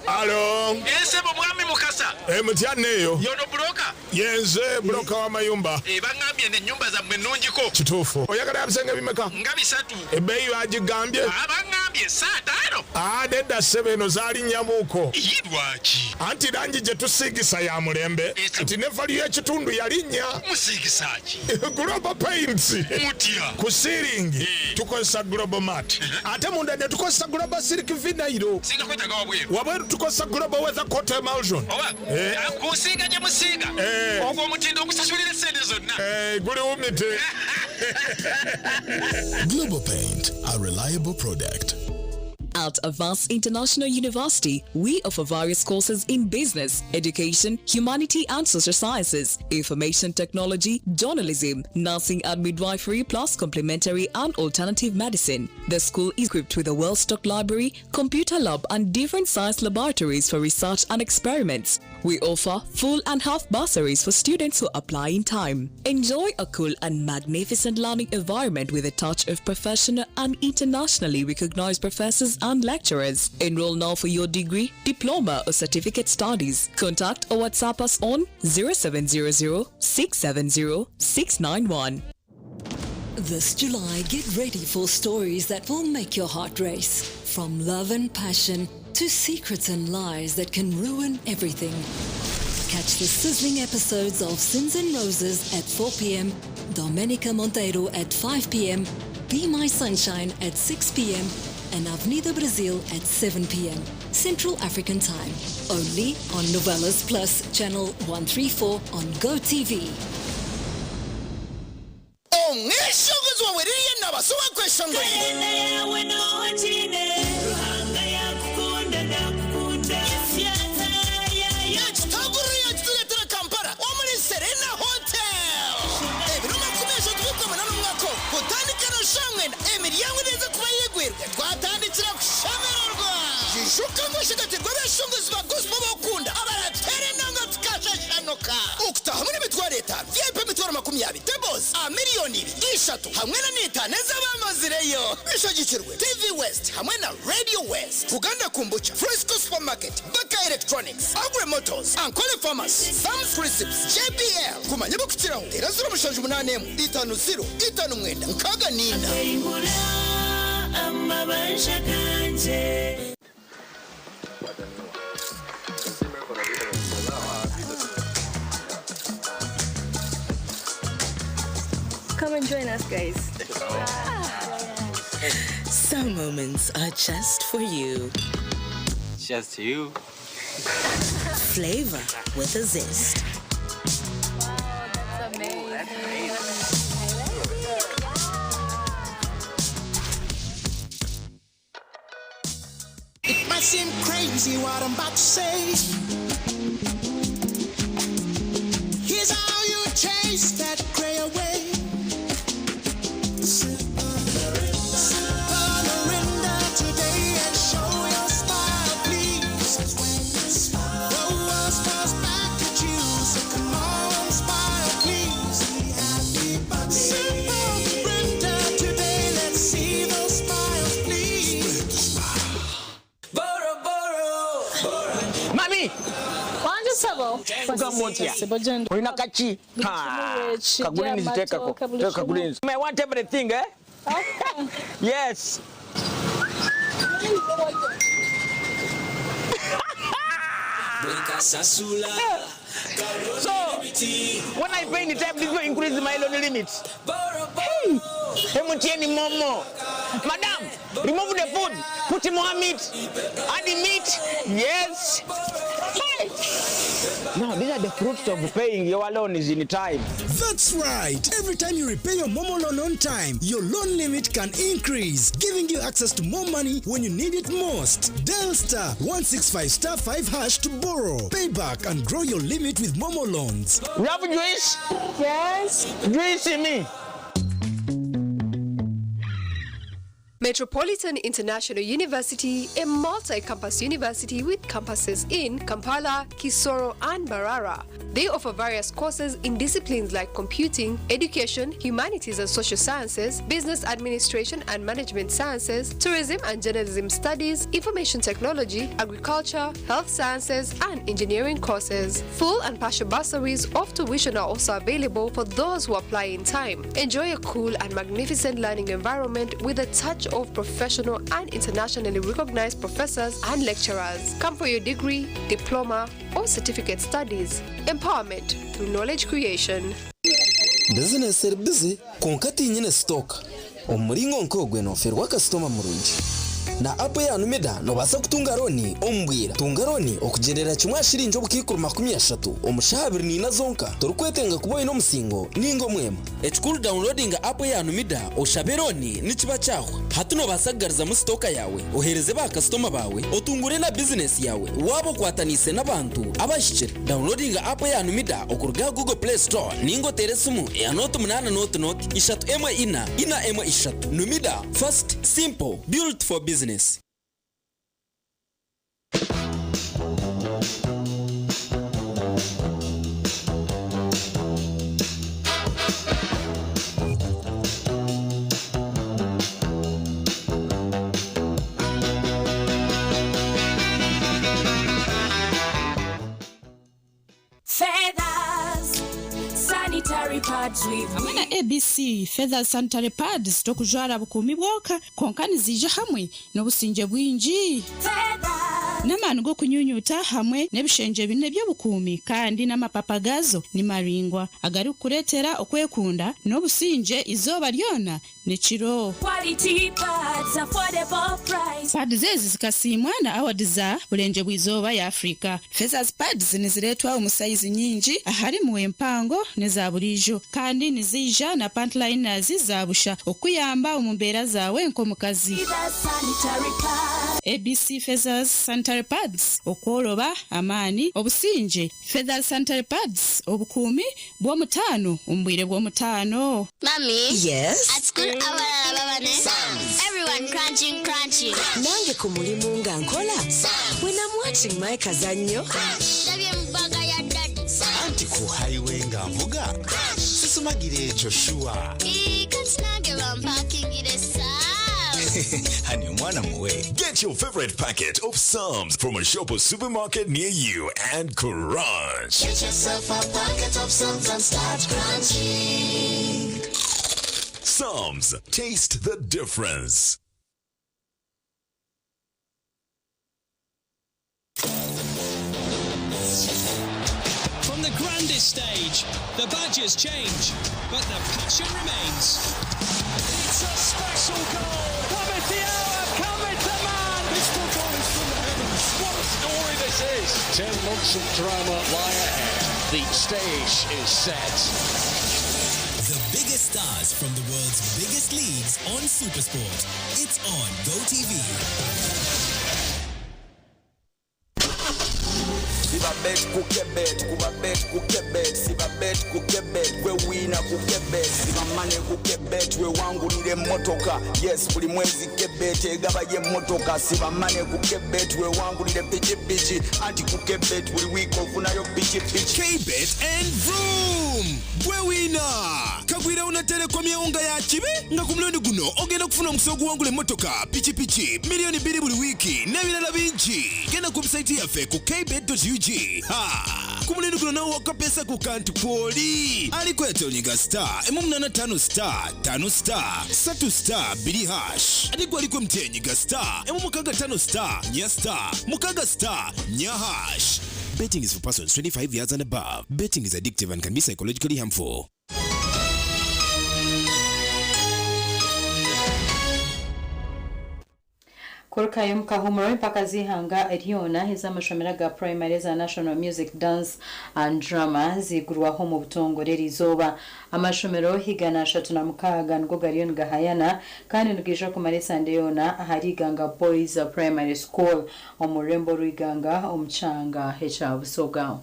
Alo. Ssebo mwami Mukasa. Eh, mutya neeyo. Yono buloka. Yenze buloka w'amayumba. Eh, baŋŋambye n'ennyumba zammwe nnungiko. Kituufu. Oyagala ya bisenge bimeka? Nga bisatu. Ebbeeyi bagigambye? Ah, baŋŋambye saataano. Ah, nedda ssebo eno zaalinnya-muko. Ye lwaki? Anti langi gye tusiigisa ya mulembe. Nti ne value y'ekitundu yalinnya. Musiigisa ki? Global Paints. Mutya? Ku siiringi tukozesa Global Mat. Ate munda ne tukozesa Global Silk Vinyl. Singa kwetaaga wabweru. Wabweru tukozesa Global Weather Coat Emulsion. Oba Eh. ah, kusiiga gye musiiga. Eh. Ogwo omutindo ogusasulira essente zonna. Eh, guli wumite. Global Paint, a reliable product. At Avance International University, we offer various courses in business, education, humanity and social sciences, information technology, journalism, nursing and midwifery, plus complementary and alternative medicine. The school is equipped with a well-stocked library, computer lab and different science laboratories for research and experiments. We offer full and half bursaries for students who apply in time. Enjoy a cool and magnificent learning environment with a touch of professional and internationally recognized professors and lecturers. Enroll now for your degree, diploma, or certificate studies. Contact or WhatsApp us on 0700 670 691. This July, get ready for stories that will make your heart race. From love and passion to secrets and lies that can ruin everything. Catch the sizzling episodes of Sins and Roses at 4 p.m., Domenica Monteiro at 5 p.m., Be My Sunshine at 6 p.m., and Avenida Brasil at 7 p.m. Central African Time. Only on Novelas Plus, Channel 134 on GoTV. Omwishingizi wawe ririya nabaso wakweshongoye yakitagurira yakituletera Kampala omuri Serena Hotel ebiro 38 n'umwaka gutandika na shamwenda emiryango neza kuba yigwirwe twatandikira kushemererwa jijuka ngushigatirwa abeshongozi ba gospel bokunda abaratera inanga tukashashanuka ukutaha muri 50,000 VIP 20,000 tables a miliyoni 2 3 hamwe na n'itanu z'abamazireyo bishagikirwe TV West hamwe na Radio West, Uganda Kombucha, Fresco Supermarket, Baka Electronics, Agre Motors, Ankole Pharmacy, Sam's Receipts, JBL. Kumanya bukukiraho tera 078 emwe 50 59 64. Amabanja ganje. Come and join us, guys. Some moments are just for you. Just you. Flavor with a zest. That's amazing. It might seem crazy what I'm about to say. Chase that gray away. Sip on Mirinda today and show your smile, please. The world smiles back at you, so come on, smile, please. Sip on Mirinda today, let's see those smiles, please. Mami! Wanje sabo. Ugamba otya? Olina kaki? Kagulinzi teekako. Teeka kagulinzi. I want everything, eh? Yes. So, when I pay in time, this will increase my loan limit. Hey, MTN Momo. Madam, remove the food. Put more meat. Add the meat. Yes. Hey. Now, these are the fruits of paying your loan is in time. That's right. Every time you repay your Momo loan on time, your loan limit can increase, giving you access to more money when you need it most. Dial star 165 star 5 hash to borrow, pay back, and grow your limit with Momo loans. You have juice? Yes. Juice me. Metropolitan International University, a multi-campus university with campuses in Kampala, Kisoro, and Mbarara. They offer various courses in disciplines like computing, education, humanities and social sciences, business administration and management sciences, tourism and journalism studies, information technology, agriculture, health sciences, and engineering courses. Full and partial bursaries of tuition are also available for those who apply in time. Enjoy a cool and magnificent learning environment with a touch of professional and internationally recognized professors and lecturers. Come for your degree, diploma, or certificate studies. Empowerment through knowledge creation. Bizinesi eri busy kwonka tinyine stock omu muringo nk'ogwe noferwa kasitoma murungi. Na app ya Numida nobaasa kutunga loan omu bwira. Tunga loan okugyerera kimwe aha shiringi obukaikuru 30 omu shaaha 24 zonka. Torikwetenga kuba oine omusingo ninga omwema. Ekikuru downloadinga app ya Numida oshabe loan nikiba kyahwa. Hati nobaasa kugarizamu sitoka yaawe, oheereze baakasitoma baawe, otungure na bizinesi yaawe waaba okwataniise n'abantu abahikire. Downloadinga app ya Numida okuruga aha Google Play Store ninga oteere esimu eya 08 0 0 3 14 4 13. Numida, fast, simple, built for business. Feathers, sanitary pads with Hamwe na ABC Feathers Sanitary Pads tokujwara bukuumi bwonka kwonka niziija hamwe n'obusingye bwingi. N'amaani g'okunyunyuta hamwe n'ebishengye bine by'obukuumi kandi n'amapapa gaazo ni maraingwa agarikukureetera okwekunda n'obusingye eizooba ryona n'ekiro. Quality pads, affordable price. Pads ezi zikasiimwa na award za Burengye bw'Izooba ya Afrika. Feathers Pads nizireetwa omu sayizi nyingi aharimu empango n'eza buriijo kandi niziija na pant liners za busha okukuyamba omu mbeera zaawe nk'omukazi. Feathers sanitary pads. ABC Feathers Sanitary Pads okworoba, amaani, obusingye. Feathers Sanitary Pads obukuumi bw'omutaano omu bwire bw'omutaano. Mommy. Yes? At school, abalala baba ne. Everyone crunching, crunching. Nange ku mulimu nga nkola. When I'm watching my kazannyo. Ndabye mu bag ya daddy. Anti ku highway nga nvuga sisumagira ekyo sure. Ii, kati nange bampakingire Psalms. Hani omwana muwe. Get your favorite packet of Psalms from a shop or supermarket near you and crunch. Get yourself a packet of Psalms and start crunching. Psalms, taste the difference. From the grandest stage, the badges change, but the passion remains. It's a special goal. Cometh the hour, cometh the man. This football is from the heavens. What a story this is. 10 months of drama lie ahead. The stage is set. The biggest stars from the world's biggest leagues on Supersport. It's on GoTV. Siba bet ku kebet, kuba bet ku kebet, siba bet ku kebet. ku kebet wewangulira emmotoka. Yes, buli mwezi kebet egabayo emmotoka. Siba mane ku kebet wewangulire pikipiki, anti ku kebet buli wiiki ofunayo pikipiki. Kbet and Vroom! Gwe wina! Kagwira una Telecom yawunga ya kibi nga ku mulundi guno ogenda kufuna omukisa oguwangula emmotoka, pikipiki, miliyoni 2 buli wiiki n'ebirala bingi. Genda ku website yaffe ku kbet.ug. Ha! Ku mulundi guno nawe wakapesa ku kantu kwoli. Aliko yatonyiga star emu munana tano star tano star satu star biri hash. Ate gwe aliko MTN nyiga star emu mukaaga tano star nya star mukaaga star nya hash. Betting is for persons 25 years and above. Betting is addictive and can be psychologically harmful. Kurukayo mukahumuro, empaka z'ihanga ryona ez'amashomero aga primary eza National Music, Dance and Drama zigurwaho mu butongore eriizooba. Amashomero 136 nigo gariyo nigahayana kandi nigaija kumara esande yoona ahari Iganga Boys Primary School omu rurembo rw'Iganga omu kyanga ekya Busoga.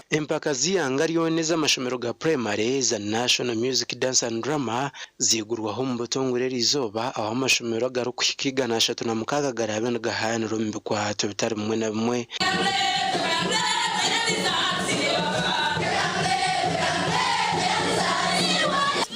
Empaka z'ihanga ryona ez'amashomero ga primary za National Music, Dance and Drama zigurwaho omu butongore eriizooba, aho amashomero agarikuhika 136 garaabe nigahayanira omu bikwato bitari bimwe na bimwe.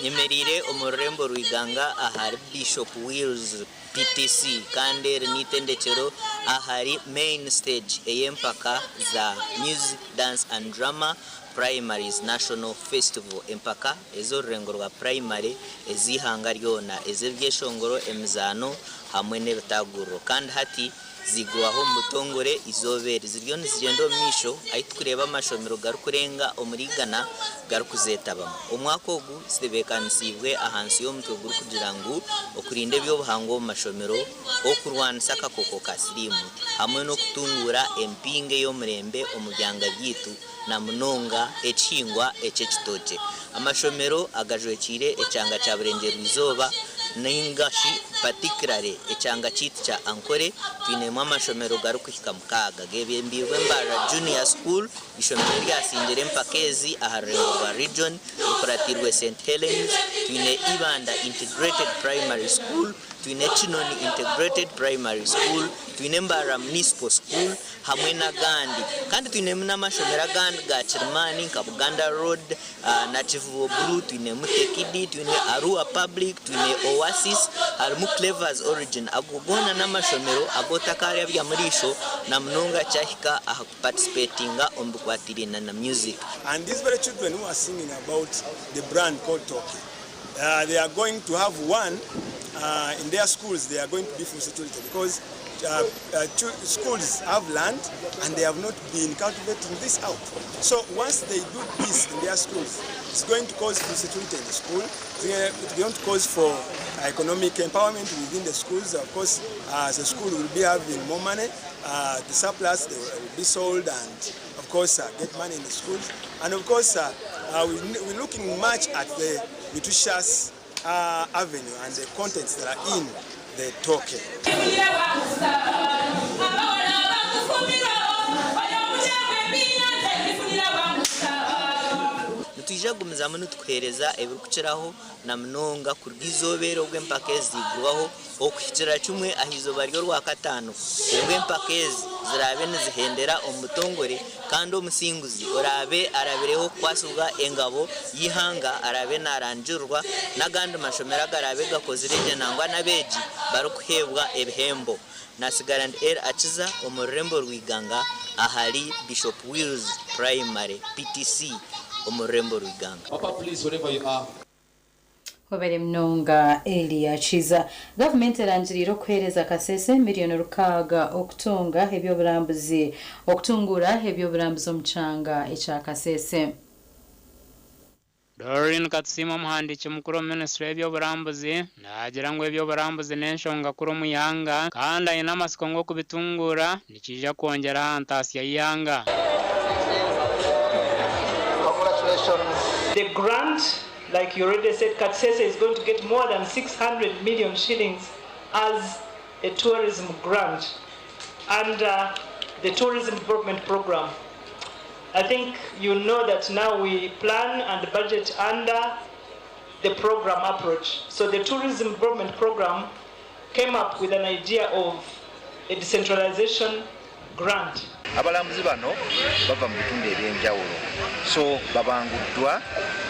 Nyemereire omu rurembo rw'Iganga ahari Bishop Wills PTC, kandi eri n'eitendekyero ahari main stage ey'empaka za Music, Dance and Drama Primaries National Festival, empaka ez'orurengo rwa primary ez'ihanga ryona ez'ebyeshongoro, emizaano hamwe n'ebitaguriro, kandi hati zigurwaho omu butongore. Izooba eri ziriyo nizigyenda omu maisho ahu turikureeba amashomero garikurenga omuri 100 garikuzeetabamu. Omwaka ogu zitebeekanisiibwe ahansi y'omutwe gurikugira ngu okurinda eby'obuhangwa omu mashomero, okurwanisa akakooko ka siriimu hamwe n'okutunguura empinga ey'omurembe omu byanga byaitu, na munonga ekihingwa eky'ekitookye. Amashomero agajwekiire ekyanga kya Burengyerwa Izooba ningashi particularly ekyanga kyaitu kya Ankole, twinemu amashomero garikuhika 6 gebembiirwe Mbarara Junior School, ishomero eryasingire empaka ezi aha rurengo rwa region, rikuratirwe St Helens, twine Ibanda Integrated Primary School, twine Kinoni Integrated Primary School, twine Mbarara Municipal School hamwe n'agandi. Kandi twinemu n'amashomero agandi ga Kirimani nka Buganda Road na Kivubo Blue, twinemu Tekidi, twine Arua Public, twine Oasis, harimu Clevers Origin. Ago goona n'amashomero agu otakarabya muriisho na munonga kyahika aha kuparticipatinga omu bikwatiraine na music. And these very children who are singing about the brand called Toki, they are going to have one in their schools. They are going to be food security because schools have land and they have not been cultivating this out. So once they do this in their schools, it's going to cause food security in the school. It's going to cause for economic empowerment within the schools. Of course, the school will be having more money. The surplus, they will be sold and, of course, get money in the schools. And of course, we're looking much at the nutritious avenue and the contents that are in the toke. Nitwija kugumizamu nitukuheereza ebirikukiraho, na munonga kuruga izooba obwo empaka ezi zigurwaho okuhikira kimwe aha izooba ry'orwakataano, obwo empaka ezi ziraabe nizihendera omu butongore, kandi omusinguzi oraabe arabireho kukwasibwa engabo y'ihanga araabe narangirirwa, n'agandi mashomero agaraabe gakozire gye nangwa n'abeegi barikuheebwa ebihembo. Nasigara ndi El Akiza omu rurembo rw'Iganga ahari Bishop Wills Primary PTC omu rurembo rw'Iganga. Papa, please, wherever you are. Webere munonga, Elia Kiza. Gavumenti erangiriire okuheereza Kasese miliyoni 6 okutunga ebyoburambuzi, okutungura ebyoburambuzi omu kyanga ekya Kasese. Doreen Katusiima, omuhandiiki mukuru omu minisitule y'ebyoburambuzi, naagira ngu ebyoburambuzi n'enshonga nkuru omu ihanga, kandi aine amatsiko ngu okubitungura nikiija kwongyera aha ntaasya y'ihanga. The grant, like you already said, Kasese is going to get more than 600 million shillings as a tourism grant under the Tourism Development Program. I think you know that now we plan and budget under the program approach. So the tourism development program came up with an idea of a decentralization grant. Abalambuzi bano bava mu bitundu eby'enjawulo so babanguddwa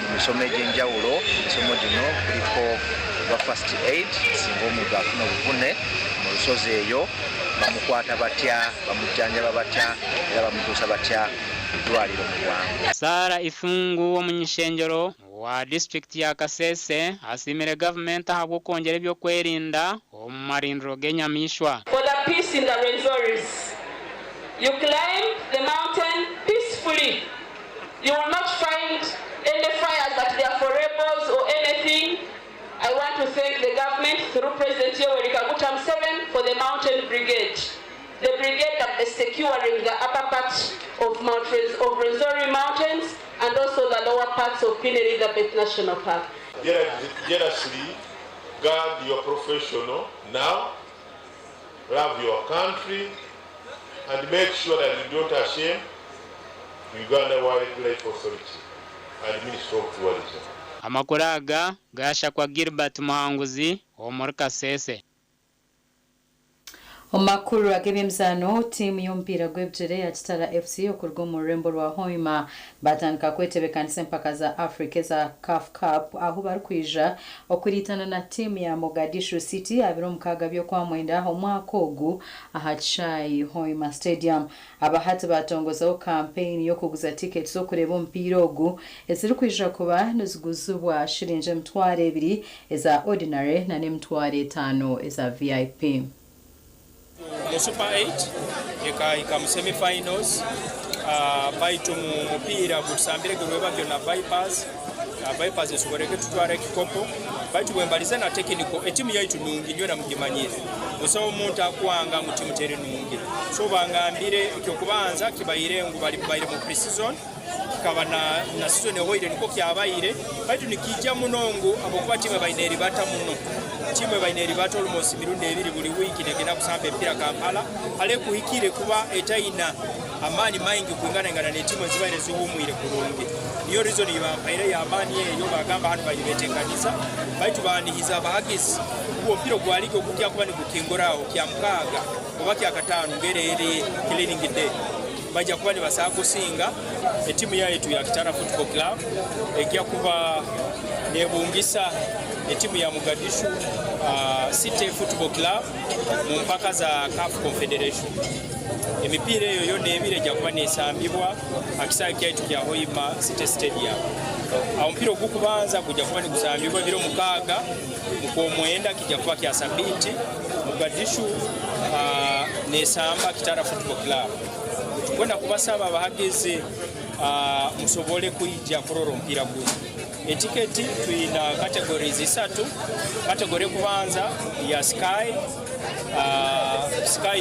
mu misomo egy'enjawulo. Emisomo gino kuliko ogwa first aid, singa omuntu afuna obuvune mu lusozi eyo bamukwata batya, bamujjanjaba batya era bamutuusa batya mu ddwaliro mu bwangu. Sarah Ithungu omuny'ishengyero wa disiturikiti ya Kasese asiimire gavumenti ahabw'okwongyera eby'okwerinda omu marindiro g'enyamaishwa. For the peace in the Rwenzoris. You climb the mountain peacefully. You will not find any fires that they are for rebels or anything. I want to thank the government through President Yoweri Kaguta Museveni for the mountain brigade. The brigade that is securing the upper part of Mount Rez of Rwenzori Mountains and also the lower parts of Queen Elizabeth National Park. Jealously guard your professional now, love your country, and make sure that you don't shame Uganda Wildlife Authority and Ministry of Tourism. Amakuru aga gashakwa Gilbert Muhanguzi omuri Kasese. Omu makuru ag'ebyemizaano, tiimu y'omupiira gw'ebigyere ya Kitara FC okuruga omu rurembo rwa Hoima batandika kwetebeekanisa empaka za Africa eza CAF Cup ahu barikwija okuriitana na tiimu ya Mogadishu City aha biro mukaaga by'Okwamwenda omwaka ogu aha kishaayi Hoima Stadium. Aba hati baatongozaho kampeyini y'okuguza tiketi z'okureeba omupiira ogu ezirikwija kuba niziguzibwa shiringi 2000 eza ordinary na n'e5000 eza VIP. Mu Super Eight ekahika mu semi finals baitu mu mupiira gutusambire gwe na Vipers, Vipers esoboreke tutwara ekikopo. Baitu bwembalize na technical, etimu yaitu nungi nywena mugimanyire, busaho omuntu akwanga ngu timu teri nungi. So bangambire ekyokubanza kibaire ngu bali baire mu pre-season kikaba na season ehoire niko kyabaire, baitu nikijja muno ngu abokuba timu baine eribata muno, timu baine eribata almost mirundi ebiri buli wiiki negenda kusamba empira Kampala ale kuhikire kuba etaina amaani maingi kwinganangana n'etimu ezibaire ziwumwire kurungi. Niyo reason bampaire y'amaani eyo, bagamba hano bayibetekanisa. Baitu banihiza abahagizi uwo mpira gwa liga ogujja kuba nigukinguraho kya mukaaga oba kya kataano ngere eri cleaning day bajja kuba nibasobola kusinga. Etimu yaitu ya Kitara Football Club ejja kuba nebungisa etimu ya Mogadishu City Football Club mu mpaka za CAF Confederation. Emipiira eyo yonna ebiri ejja kuba nesambibwa akisaawe kyaitu kya Hoima City Stadium. Awo omupiira ogukubanza gujja kuba nigusambibwa ebiro 6 mukwomwenda kijja kuba kya Sabiti, Mogadishu nesamba Kitara Football Club. Tukwenda kubasaba abahagizi musobole kwijja kurora omupiira guno. Etiketi twina categories isatu. Category ekubanza ya sky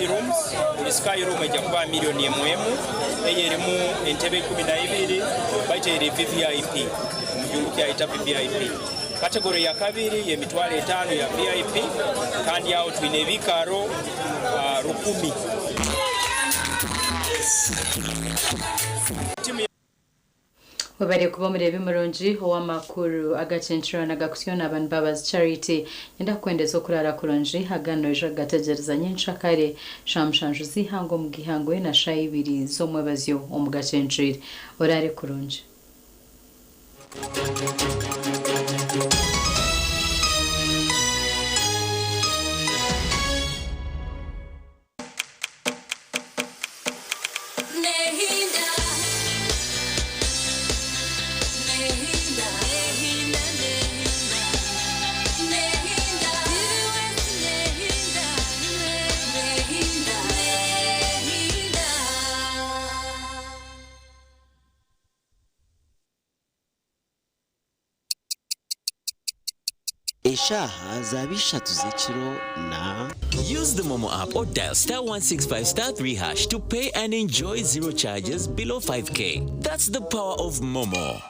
rooms, buli sky room ejja kuba miliyoni 1 emu, eyo erimu entebe 12, baitu eri VVIP, omujungu kyayita VVIP. Category ya kabiri ye 5000 ya VIP, kandi awo twina ebikaro 1000. Timu Webale kuba omureebi murungi ow'amakuru agacencurana gakutyona abantu babazi Charity. Nyenda kukwendeza okurara kurungi, agano ejo agategereza nyenshakare sha 7 z'ihango omu gihangwe na sha 2 z'omwebazyo omu gacencwire. Orare kurungi. Nehinda. Nehinda. Nehinda, nehinda. Nehinda. Nehinda. Nehinda. Nehinda. Eshaha zaba 3 z'ekiro na Use the Momo app or dial star 165 star 3 hash to pay and enjoy zero charges below 5K. That's the power of Momo.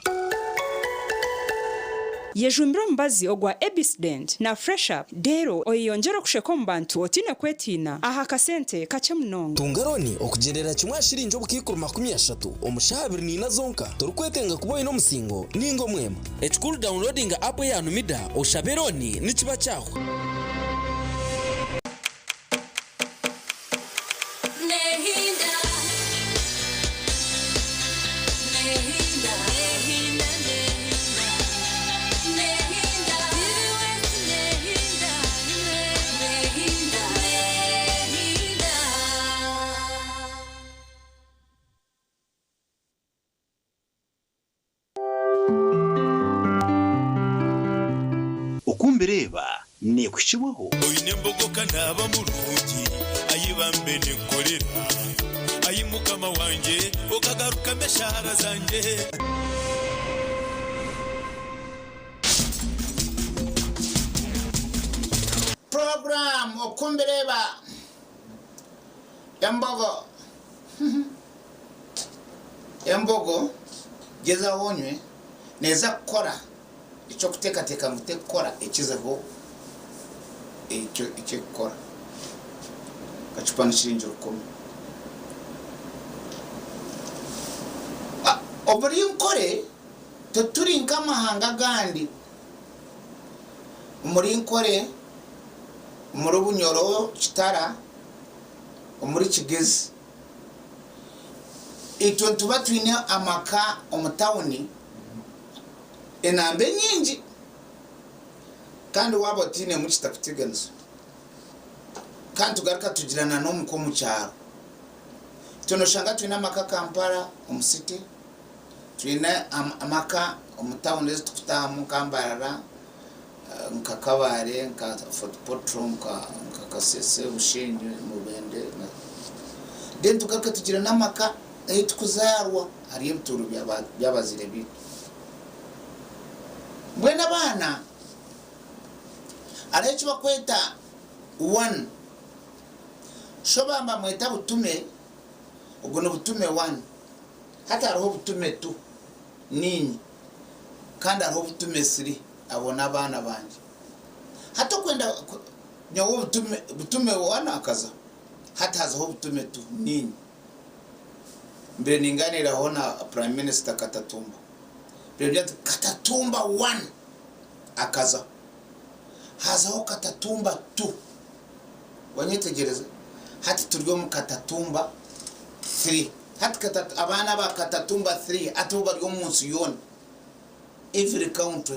Yejumbire omubazi ogwa Ebisdent na Fresh Up reero oyeyongyere okusheka omu bantu otaine kwetiina aha kasente kakye munonga. Tunga looni okugyendera kimwe aha shiringi obukaikuru 30 omu shaaha 24 zonka torikwetenga kuba oine omusingo ninga omwema. Ekikuru downloadinga app eya Numida oshabe looni nikiba kyahwa. Oku mbireeba neekuhikibwaho. Oine embogo ka naaba murungi, ai bambe ninkukorera, Ai Mukama wangye, okagarukamu eshaara zangye. Program Oku mbireeba Embogo Embogo gyezaho onywe neeza kukora eky'okuteekateeka ngu tekukora ekizeho ekyo eki ekukora. Akacupa ni shiringi rukumi. Omuri Nkore tituri nk'amahanga agandi. Omuri Nkore, omuri Bunyoro, Kitara, omuri Kigezi, itwe nituba twine amaka omu tawuni enamba enyingi kandi waaba otiinemu kitakuteganisa. Kandi tugaruka tugira na n'omuka omu kyaro. Itwe noshanga twine amaka Kampala omu city, twine amaka omu tawuni ezi tukutaahamu nka Mbarara, nka Kabale, nka Fort Portal, nka Kasese, Bushenyi, Mubende. Then tugaruka tugira n'amaka ahu tukuzaarwa hariyo ebituuro by'abazaire baitu. Mbwenu abaana hariho eki barikweta one, sho bamweta butume, ogwo ni butume one. Hati hariho butume two, niinye, kandi hariho butume three, abo n'abaana bangye. Hati okwenda nyowe butume butume one akazaho, hati hazaho butume two, niinye. Mbaire ningaaniiraho na Prime Minister Katatumba, mbaire nti Katatumba one akazaho, hazaho Katatumba two, wanyetegyereza? Hati turi omu Katatumba three. Hati abaana aba Katatumba three hati bo bari omu nsi yoona, every country,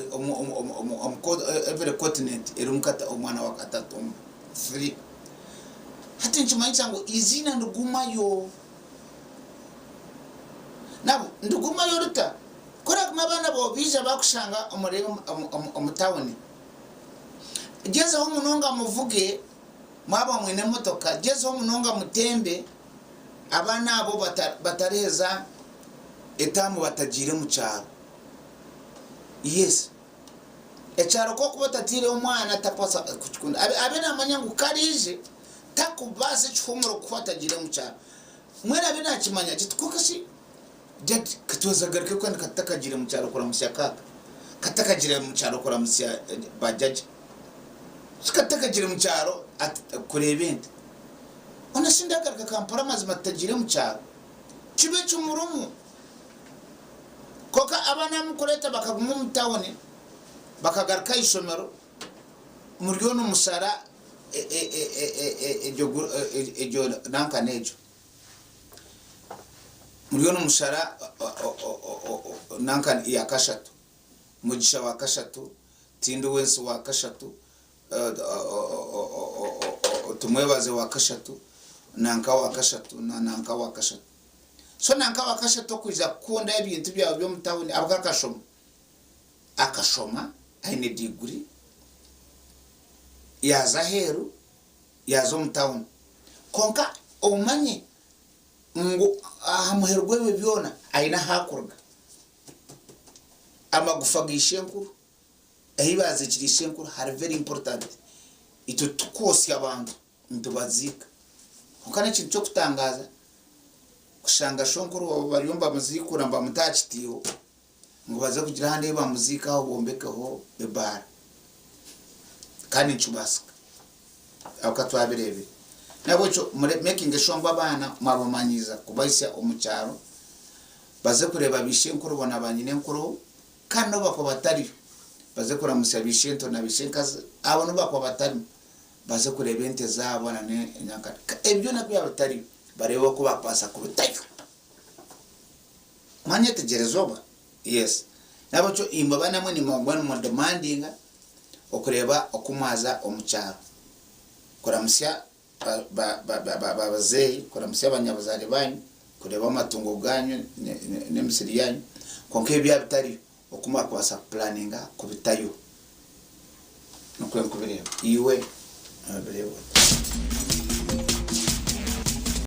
every continent erimu omwana wa Katatumba three. Hati nikimanyisa ngu eiziina nirigumayo. Nabwo nirigumayo rita? Ku oraagume abaana baawe baija baakushanga omu tawuni, gyezaho munonga muvuge, mwaba mwine emotoka, gyezaho munonga mutembe, abaana abo batariheza etaamu batagiire omu kyaro. Yes. Ekyaro ku orikuba otataireyo omwana takubaasa kukikunda. Abe naamanya ngu ku araije takubaasa ekihuumuro kuhwa atagiire omu kyaro. Mbwenu abe naakimanya ati kwonka shi dadi ka twazagaruke kandi ka tutakagiire mu kyaro kuramutsya kaaka, ka tutakagiire mu kyaro kuramutsya baajaja, shi ka tutakagiire mu kyaro kureeba ente. Hoona shi ndagaruka Kampala amazima tutagiire mu kyaro? Kibe ekimurimu. Kwonka abaana abu murikureeta bakaguma omu tawuni bakagaruka aha ishomero, muriyo nimushara egyo nankana egyo. Muriyo nimushara nankana ya kashatu, Mugisha wa kashatu, Tindiwensi wa kashatu, Tumwebaze wa kashatu, nanka wa kashatu na nanka wa kashatu. So nanka wa kashatu okwija kukunda ebintu byawe by'omu tawuni ahabw'okuba akashoma. Akashoma aine diguri yaaza aheeru yaaza omu tawuni. Kwonka omanye ngu aha muheru gw'ebyo byona aine ahu arikuruga. Amagufa ga ishenkuru ahu baaziikire ishenkuru hari very important. Itwe titukwotsya abantu nitubaziika. Kwonka n'ekintu ky'okutangaaza kushanga shonkuru waaba bariyo nibamuziikura nibamuta aha kitiiho. Ngu baze kugira ahandi ahi bamuziikaho bombekeho ebaara. Kandi nikibaasika. Aho ka twabireebire. N'ahabw'ekyo mure makinge sure ngu abaana mwabamanyiiza kubahisya omu kyaro baze kureeba baishenkurubo na baanyinenkurubo kandi n'obu bakuba batariyo baze kuramutsya baishento na baishenkazi abo n'obu bakuba batarimu baze kureeba ente zaabo na n'enyankare. Ebyo byona ku byaba bitariyo bareebe oku baakubaasa kubitayo. Mwanyetegyereza oba? Yes. N'ahabw'ekyo imwe abaana mwe nimwe muba nimu demandinga okureeba oku mwaza omu kyaro kuramutsya babazeeyi, kuramutsya abanyabuzaare baanyu, kureeba amatungo gaanyu n'emisiri yaanyu, kwonka ebyo byaba bitariyo, oku mwakubaasa kupulaninga kubitayo. Nikwo nkubireeba. Iwe nobireeba ota?